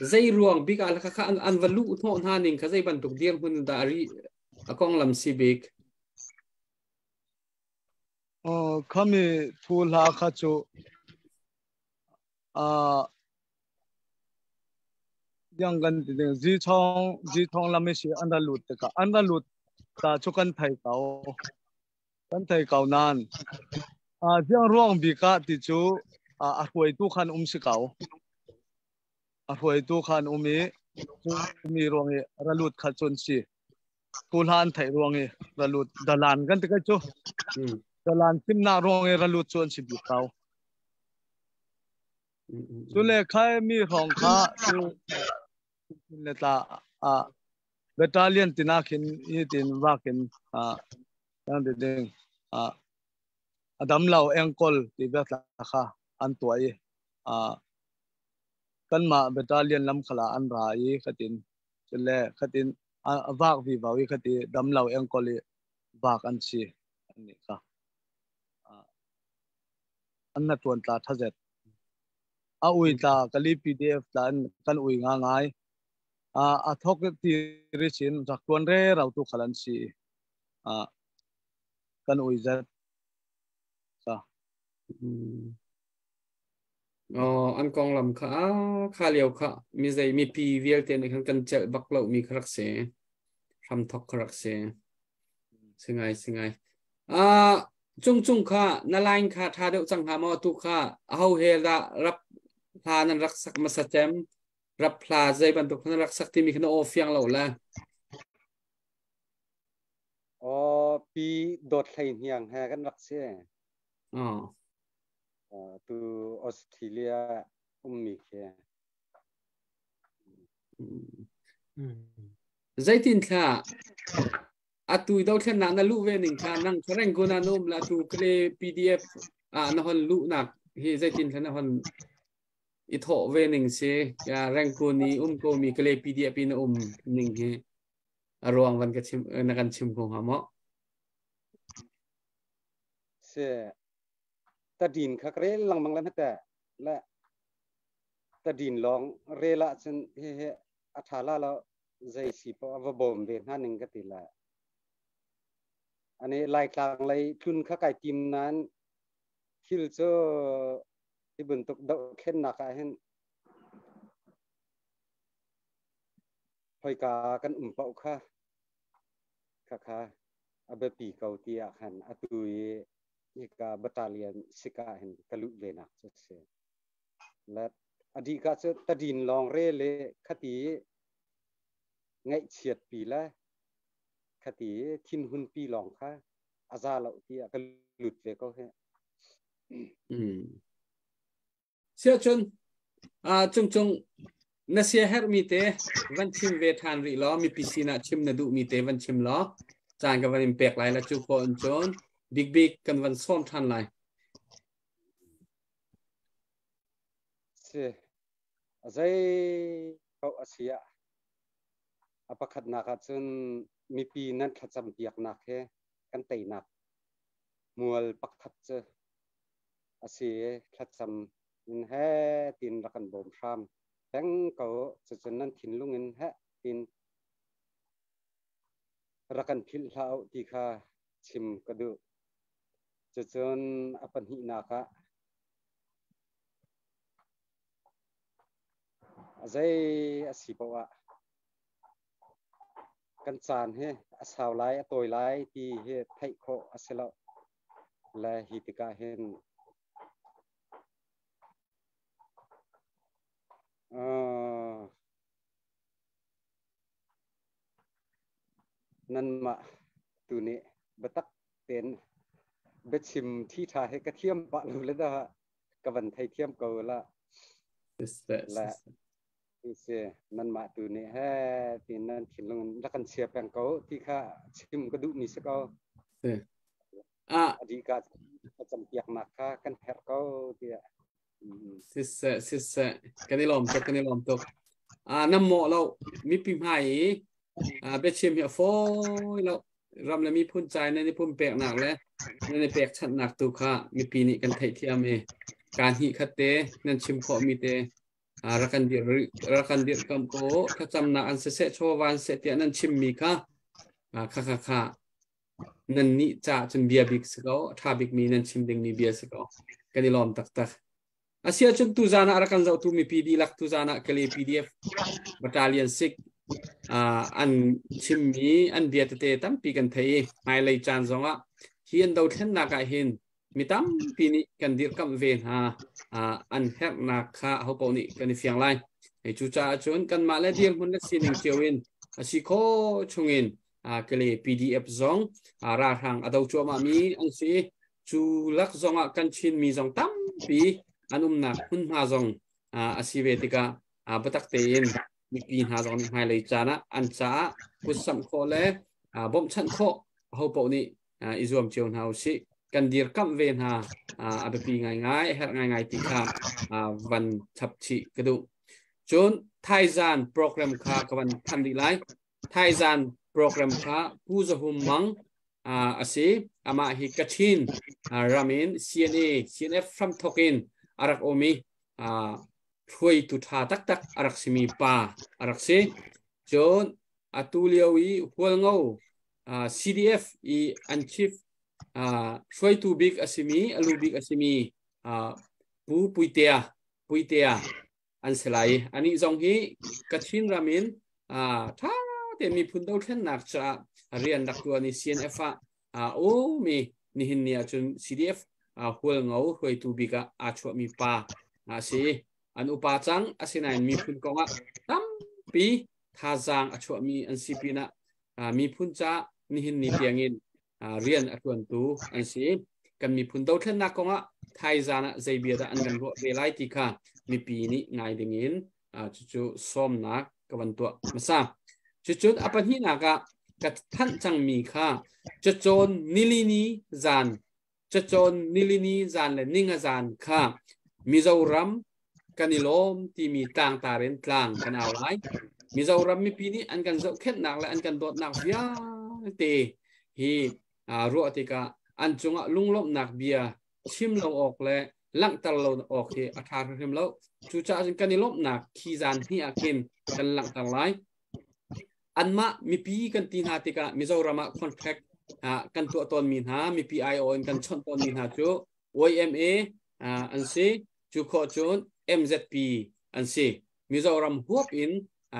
zei ruang bik ah kha kha an va luh hnawh hna ning kha zei bantuk dirhmun dah ri a konglam si bik? Oh, khami thu hla kha cu yang kan ti ding zi chong zi thong lam si an ra lut te ka an ra lut ta chu kan thai kau kan thei ko nan ziang ruang bik ah ti cu a hruaitu khan um si ko a hruaitu khan um i mi ruang i ralut kha cun si tu hlan thei ruang i ralut dalan kan ti kai cu dalan simnak ruang i ralut cu an si bik ko cu le khai mi hrawng kha cu le tla a battalion tina khin hi tin vakin a yang de ding a adam lo engkol ti bia tla kha an tua i a kan ma battalion lam khala an ra i khatin chule khatin a vak vi vau i khati dam lo engkol i vak an si an ni kha an na tuan tla thazet a ui tla kali PDF tla kan ui nga ngai a thok ti ri chin rak tuan re rau tu khalan si kan ui zat sa. Oh, an konglam kha kha lio kha mi zei mipi vialte nih khan kan celh bak lo mi kha rak si. Hram thok kharak si. Singai singai. Ah cung cung kha na line kha tha deuh cang hnga maw tu kha aho he dah rap hla nan rak sak masa cem rap hla zei bantuk nan rak sak timi kha na aw fiang lo la. Aw pi dawt hlei hniang he kan rak si. Oh. Tu Australia ummi khi. Zeitin thla atu dothlennak na luh ve ning kha nang khareng ko na um la tu kle PDF ah na hon luh nak hi zeitin thla na hon i thawh ve ning si ya rengko ni um ko mi kle PDF in um ning hi a ruang van ka chim na kan chim ko hnga maw? Se tadin kha rel langmang la te le tadin lawng rel ah cun he he a tha la lo zei si po va bawm ve hna ning ka ti la ani lai tlang lei tlun kha kai tim nan thil cu hi bantuk do thlennak ah hin hoika kan um paoh kha kha kha a biapi ko ti ah khan atu i hika battalion sika hin ka luh ve nak cu si. Le adi ka cu tadin lawng re le khati ngaihchiat pi le khati thinhun pi lawng kha a za lo ti ah ka lut ve ko he. Sia cun cung cung na sia herh mi te van chim ve than rih law mipi sinah chim na duh mi te van chim law caan ka van in pek lai la cu ko in cun big big kan van sawm than lai. Si zei ko a si ah a pakhatnak ah cun mipi nan thlacam piaknak he kan teinak mual pakhat cu a si i thlacam in he tin rak kan bawm hram peng ko. Cucun nan thinlung in he tin rak kan philh hlah u ti kha chim ka duh. Cucun a pahnihnak ah a zei a si paoh ah kan caan hi a sau lai a tawi lai ti hi theih khawh a si lo le hi tikah hin nanmah tu nih biatak tein biachim thi ṭha he ka thiam pah lo le dah ka van thei thiam ko la la si nanmah tu nih he tin nan thinlung rak kan chia peng ko ti kha chim ka duh mi si ko. Ah adika campiaknak kha kan herh ko tiah. Siseh siseh, kan i lawm tuk, kan i lawm tuk. Ah nam mawh lo mipi hmai i biachim hi a fawi lo. Ram le miphun cai nan i pumpeknak le nan i pekchanhnak tu kha mipi nih kan theihthiam i kaan hnih khat te nan chim khawh mi te rak kan dir rak kan dirhkamh ko. Thlacamnak an siseh, chawva an seh tiah nan chim mi kha kha kha kha nan nih ca cun bia bik si ko, a ṭha bik mi nan chim ding mi bia si ko. Kan i lawm taktak. Asia cun tuzan ah rak kan zohtu mipi dihlak, tuzan ah Kale PDF Battalion 6 an chimmi an bia tete tampi kan thei i hmailei caan zongah hi an dothlennak ah hin mi tampi nih kan dirhkamh ve hna an herhnak kha hopaoh nih kan i fiang lai. Hei cucaah cun kanmah le dirhmun le sining cio in a si khawh chungin Kale PDF zong ralhrang a do cuahmah mi an si. Cu lak zongah kan Chin mi zong tampi an umnak hmunhma zong a si ve tikah biatak tein mipi hna zong nih hmailei caan ah an caah kutsamh khawh le bawmhchanh khawh ahopaoh nih i zuam cio hna usih. Kan dirkamh ve hna a biapi ngaingai, a herh ngaingai ti kha van chap chih ka duh. Cun thaizan program kha ka van thanh rih lai. Thaizan program kha Pu Zahum Mang a si. Amah hi Kachin ram in CNA, CNF hramthok in a rak um i hruaitu ṭha taktak a rak simi pa a rak si. Cun atu lio i Hualngo CDF i an chief hruaitu bik a simi, a lu bik a simi Pu Puitea, Puitea an si lai. Anih zong hi Kachin ram in ṭha te miphun dothlennak caah rian rak tuan i CNF ah a umi nihin ni ahcun CDF hualngo hruaitu bik ah aa chuahmi pa a si. An upa cang asinain miphun kongah tampi thazaang a chuahmi an si pinah miphun ca nihin ni tiangin rian a ṭuantu an si. Kan miphun dothlennak kongah thaizan ah zei bia dah an kan ruah ve lai ti kha mipi nih ngai dingin cucu sawmnak ka van tuah hmasa. Cucun a pahnihnak ah ka thanh cangmi kha cacawn nilini zan cacawn nilini zan le ninga zan kha Mizoram kan i lawm timi tlangtar in tlang kan au lai. Mizoram mipi nih an kan zohkhenhnak le an kan dawtnak vialte hi ruah tikah an cungah lunglawmhnak bia chim lo awk le langhter lo awk hi a ṭha hrimhrim lo. Cucaah cun kan i lawmhnak khi zan hnih ah khin kan langhter lai. Anmah mipi kan ti hna tikah Mizoram ah contract kan tuah tawnmi hna, mipi aiawh in kan chawnh tawnmi hna cu YMA an si. Cu khawh cun MZP an si. Mizoram huap in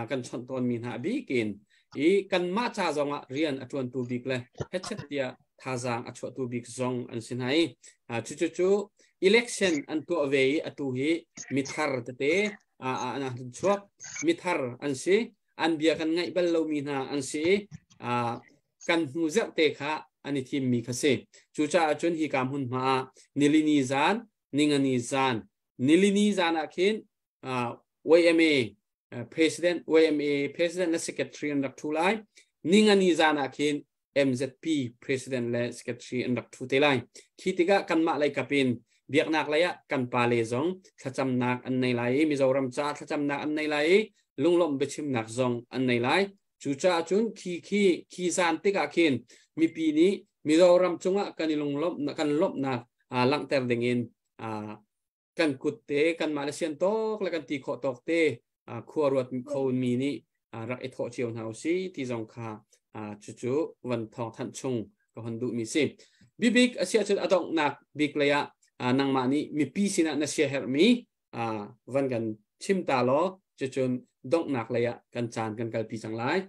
kan chawnh tawnmi hna a bik in i kanmah ca zongah rian a ṭuantu bik le hechet tiah thazaang a chuahtu bik zong an si hna i cucu election an tuah ve i atu hi mithar tete an chuak mithar an si an bia kan ngaih bal lomi hna an si i kan hnu zerh te kha an i thimmi kha si. Cucaah cun hi ka hmunhma ah nilini zan ningani zan nilini zan ah khin YMA president YMA president le secretary an rak thu lai. Ningani zan ah khin MZP president le secretary an rak thu te lai. Khi tikah kanmah lei kap in biaknak lei ah kan pa le zong thlacamnak an nei lai i Mizoram ca thlacamnak an nei lai i lunglawmh biachimnak zong an nei lai. Cucaah cun khi khi khi zan tikah khin mipi nih Mizoram cungah kan i lunglawmh kan lawmhnak langhter dingin kan kut te kanmah le sian tawk le kan ti khawh tawk te khua ruat kho mi nih rak i thawh cio hna usi ti zong kha cucu van thawng thanh chung ka hon duh mi si. Bibik a si ahcun a donghnak bik lei ah nangmah nih mipi sinah na sia herhmi van kan chim ta law cucun donghnak lei ah kan caan kan kalpi cang lai.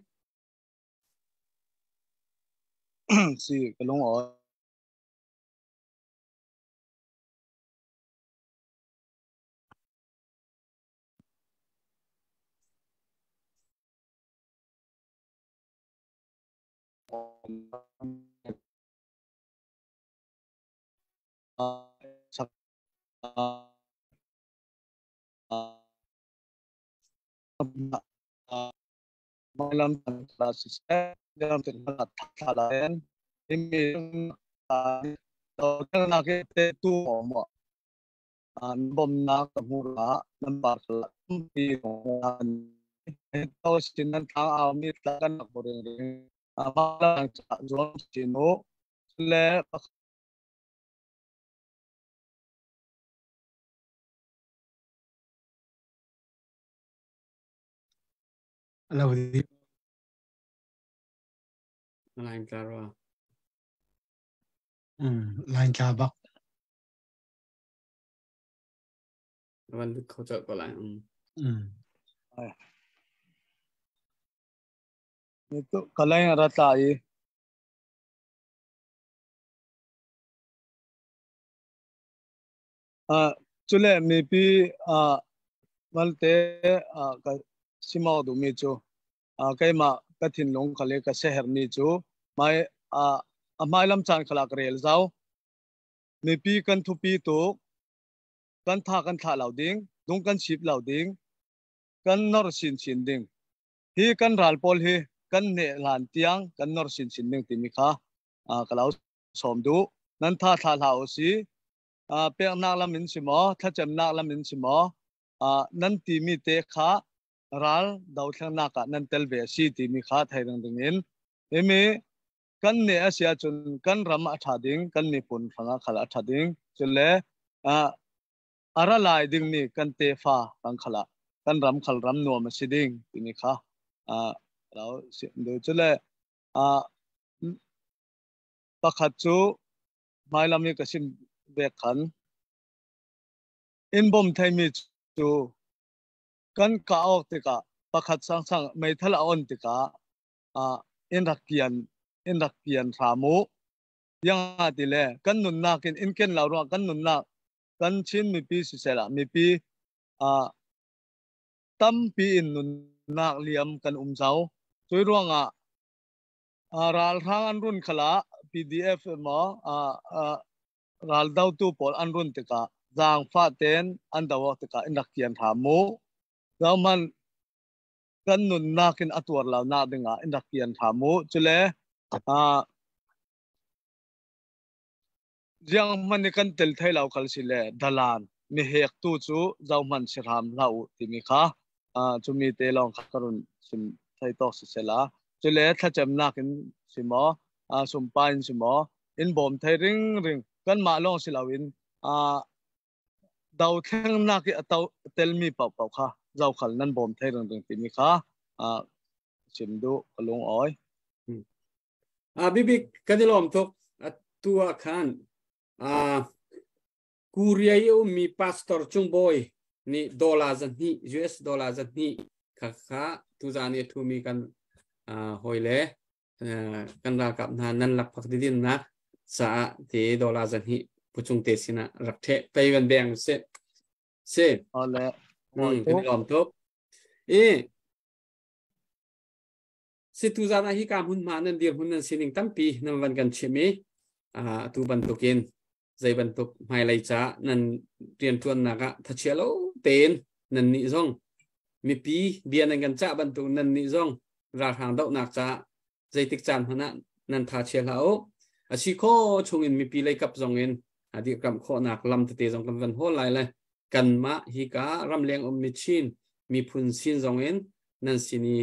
Si ka lung awi. Lam siseh tu bawmnak ka hmuh ah nan par tampi to sin nan thang au mi tla kan rak ring ring ma cha zuam sin u le Lo di. Line tla rua. Line tla bak. Van lut kho cak ko lai. Kalay ra tla i cule mipi malte ka simau duhmi cu keimah ka thinlung kha le ka siaherhmi cu mai a hmailam caan khala ka rel zau. Mipi kan thupi tuk, kan tha kan thlah lo ding, dung kan sip lo ding, kan nor chinchin ding. Hi kan ral pawl hi kan neh hlan tiang kan nor chinchin ding timi kha ka lo sawm duh. Nan tha thlah hlah u si. Peknak lam in si maw, thlacamnak lam in si maw, nan timi te kha ral dothlennak ah nan tel ve a si timi kha thei ding ding in imi kan ne a si ahcun kan ram a ṭha ding, kan miphun hrangah khal a ṭha ding. Cule a ra lai dingmi kan tefa kan khala kan ram khal ram nuam a si ding timi kha cule pakhat cu hmailam i ka sim vek khan in bom theimi cu kan ka awk tikah pakhat sang sang meithal a on tikah In rak kian in rak kian hram u. Yang ti le kan nunnak in in ken lo ruang kan nunnak kan Chin mipi siseh mipi tampi in nunnak liam kan um zau. Cui ruangah ralhrang an run khala PDF maw ral dotu pawl an run tikah zaangfah tein an do awk tikah in rak kian hram mu. Zohman kan nunnak in a tuar lo nak dingah in rak kian hram mu. Cule ziang hman i kan tel thai lo kal si le dalan mi hek tu cu zohman si hram hlah u timi kha cumi te lawng kha ka run sim thai tawk si sela. Cule thlacamnak in si maw, sumpa in si maw, in bawm thai ring ring kan mah lawng si loin dothlengnak i a telmi paohpaoh kha zokhal nan bawm thai ring ring timi kha chim duh ka lung awi. Bibik kan i lawm tuk. Atu ah khan Korea i ummi pastor Cung Bawi nih dollar zahnih US dollar zahnih kha kha tuzan i a thumi kan hawi le kan ralkap hna nan lakphak didinnak caah ti dollar zahnih pucung te sinah rak theh pei van beng si si ole kan i lawm tuk i si tu zan ah hi ka hmun hma nan dir hmun nan sining tampi nan van kan chim i atu bantukin zei bantuk hmailei ca nan rianṭuannak ah thachia lo tein nan nih zong mipi bia nan kan cah bantuk nan nih zong ralhrang dohnak ca zeitik caan hmanh ah nan tha chia hlah u. A si kho chungin mipi lei kap zong in dirkamh khawhnak lam tete zong kan van hawl lai le kanmah hika ramleng ummi Chin miphun sin zong in nan sin i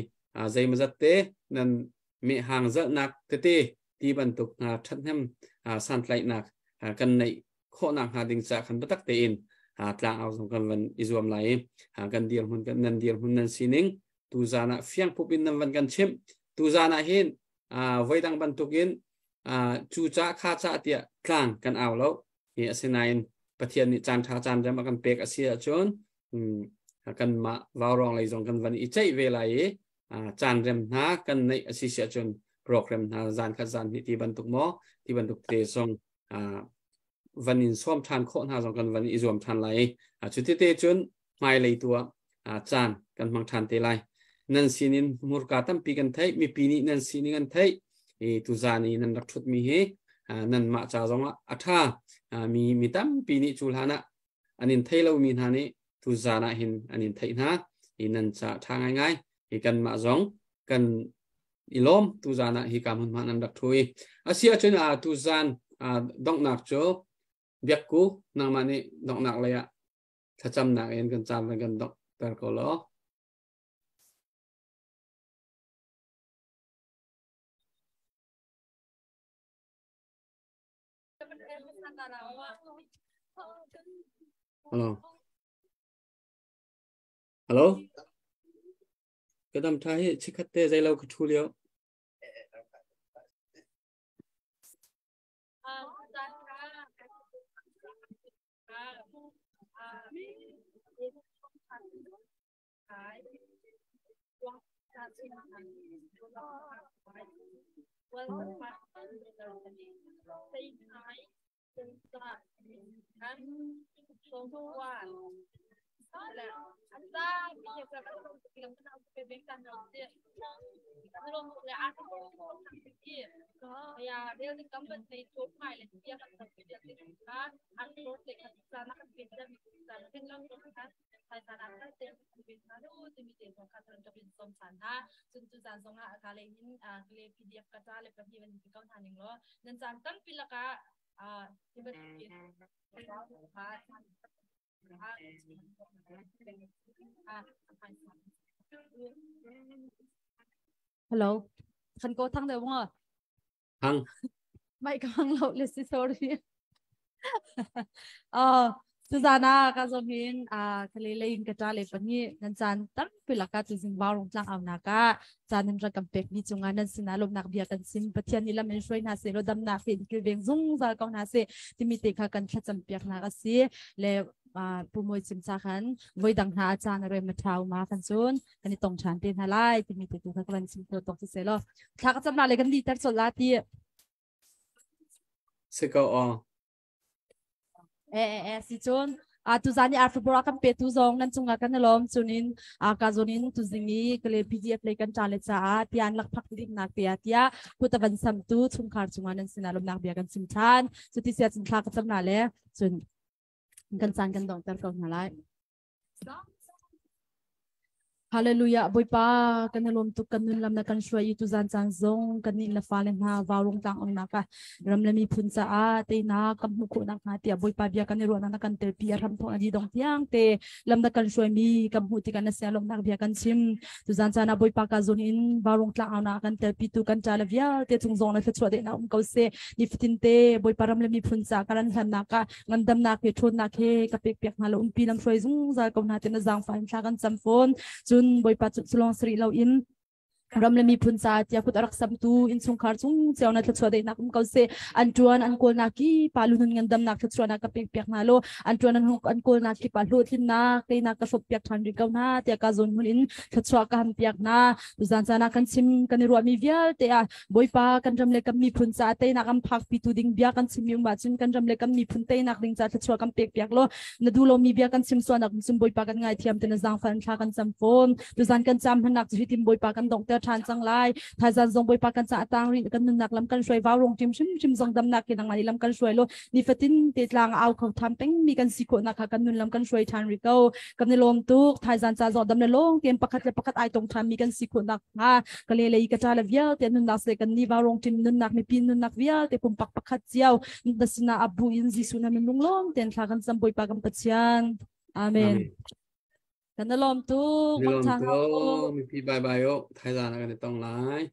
zeimazat te nan mehhang zalhnak tete ti bantuk hna ṭhathnem santlaihnak kan neih khawhnak hnga ding ca khan biatak tein tlangau zong kan van i zuam lai i kan dirhmun nan dirhmun nan sining tuzan ah fiang pup in nan van kan chimh. Tuzan ah hin voidang bantukin cu ca kha ca tiah tlang kan au lo hi. Asinain Pathian nih caan ṭha caan rem a kan pek a si ahcun kanmah vaurawng lei zong kan van i ceih ve lai i caan rem hna kan neih a si si ahcun program hna zan khat zan hnih ti bantuk maw ti bantuk te zong van in sawm ṭhan khawh hna zong kan van i zuam ṭhan lai i cu tete cun hmailei tu ah caan kan hmang ṭhan te lai. Nan sinin hmurka tampi kan theih, mipi nih nan sining an theih i tuzan i nan rak ṭhutmi hi nanmah ca zongah a ṭha. Mi mi tampi nih cu hlan ah an in thei lomi hna nih tuzan ah hin an in theih hna i nan ca ṭha ngaingai i kanmah zong kan i lawm tuzan ah hi ka hmunhma nan rak ṭhu i a si ahcun tuzan donghnak cu biakku nangmah nih donghnak lei ah thlacamnak in kan caan kan donghter ko law. Hello. Hello. Ka dam tha hi chikhat te zei lo ka thu lio. Hello. Kan ko thang deuh ngo. Thang. Mai ka hang lo le si, sorry. Suzana ka zong hin a kale lein ka ta le pani nan caan tampi laka tu zing barung tlang au naka caan nan rak kan pek mi cungah nan sinah lawmnak bia kan sim. Pathian nih lam in hruai hna seh law damnak fe in kilveng zungzal ko hna seh timi te kha kan thlacam piak nak a si le. pu moi chim cha khan voi dang hna caan a rem thau ma kan cun kan i tong than te hna lai timi te tu kha kan chim ko tok si se lo thla ka cam na le kan di tar chol la ti si ko o e e e si cun a tu zan i arfubora kan pe tu zong nan chunga kan lom chunin a ka zonin tu zingi kle pdf le kan cha le cha a tian lak phak ding nak tia tia putavan sam tu chungkhar chunga nan sina lom nak bia kan sim than chuti sia cun thla ka cam na le cun kan caan kan dongter ko hna lai. Hallelujah. Boipa kan lom tuk kan nun lam na kan hruai i tu zan caan zong kan nih na fale hna vaurung tlang ong nak ah ram le miphun caah teina kan hmuh khawh nak hnga tiah Boipa bia kan i ruahnak na kan telpi a hram thawng a di dong tiang te lam na kan hruai mi kan hmuh tikah na sia lawmnak bia kan chim. Tu zan caan ah Boipa ka zun in vaurung tlang au na kan telpi tu kan ṭa le vialte chung zong na thluachuah deh na um ko seh. Nifatin te Boipa ram le miphun ca ka ran hlannak ah ngandamnak he ṭhawnnak he ka pek piak hna lo umpi lam hruai zungzal ko hna tin a zaangfah in thla kan cam fawn. Cun Bawipa cu culong sari lo in ram le miphun ca tiah kut a rak samtu innchungkhar chung cio na thluachuah daihnak um ko seh. An ṭuan an kawlnak ki pa lunun ngandamnak thluachuahnak ka pek piak hna lo an ṭuan an an kawlnak ki pa hlawhtlinnak teinak ka hrawp piak ṭhan rih ko hna tiah ka zawn hmun in thluachuah ka ham piak hna. Tuzan caan ah kan chim kan i ruahmi vialte ah Bawipa kan ram le kan miphun caah teinak an phakpitu ding bia kan chimmi um ahcun kan ram le kan miphun teinak ding caah thluachuah kan pek piak law na duh lomi bia kan chim sualnak cun Bawipa kan ngaithiam te na zaangfah in thla kan cam fawn. Tuzan kan cam hmannak cu hitin Bawipa kan donghter ṭhan cang lai. Thaizan zong Bawipa kan caah tang rih kan nunnak lam kan hruai vau rong ṭim hrimhrim zong damnak ke nangmah nih lam kan hruai law nifatin te tlang au kho tham pengmi kan si khawhnak kha kan nun lam kan hruai ṭhan rih ko. Kan i lawm tuk. Thaizan ca zong dam le lawng tein pakhat le pakhat ai tong ṭhanmi kan si khawhnak hnga ka le lei ka ṭa le vialte nunnak se kan ni vaurong ṭim nunnak mipi nunnak vialte pumpak pakhat cio na sinah abu in Jesuh na min lunglawm ten thla kan cam Bawipa kan Pathian. Amen. Kan lawm tuk. Lawm tuk. Mipi bye bye o. Thaizan kan i tong lai.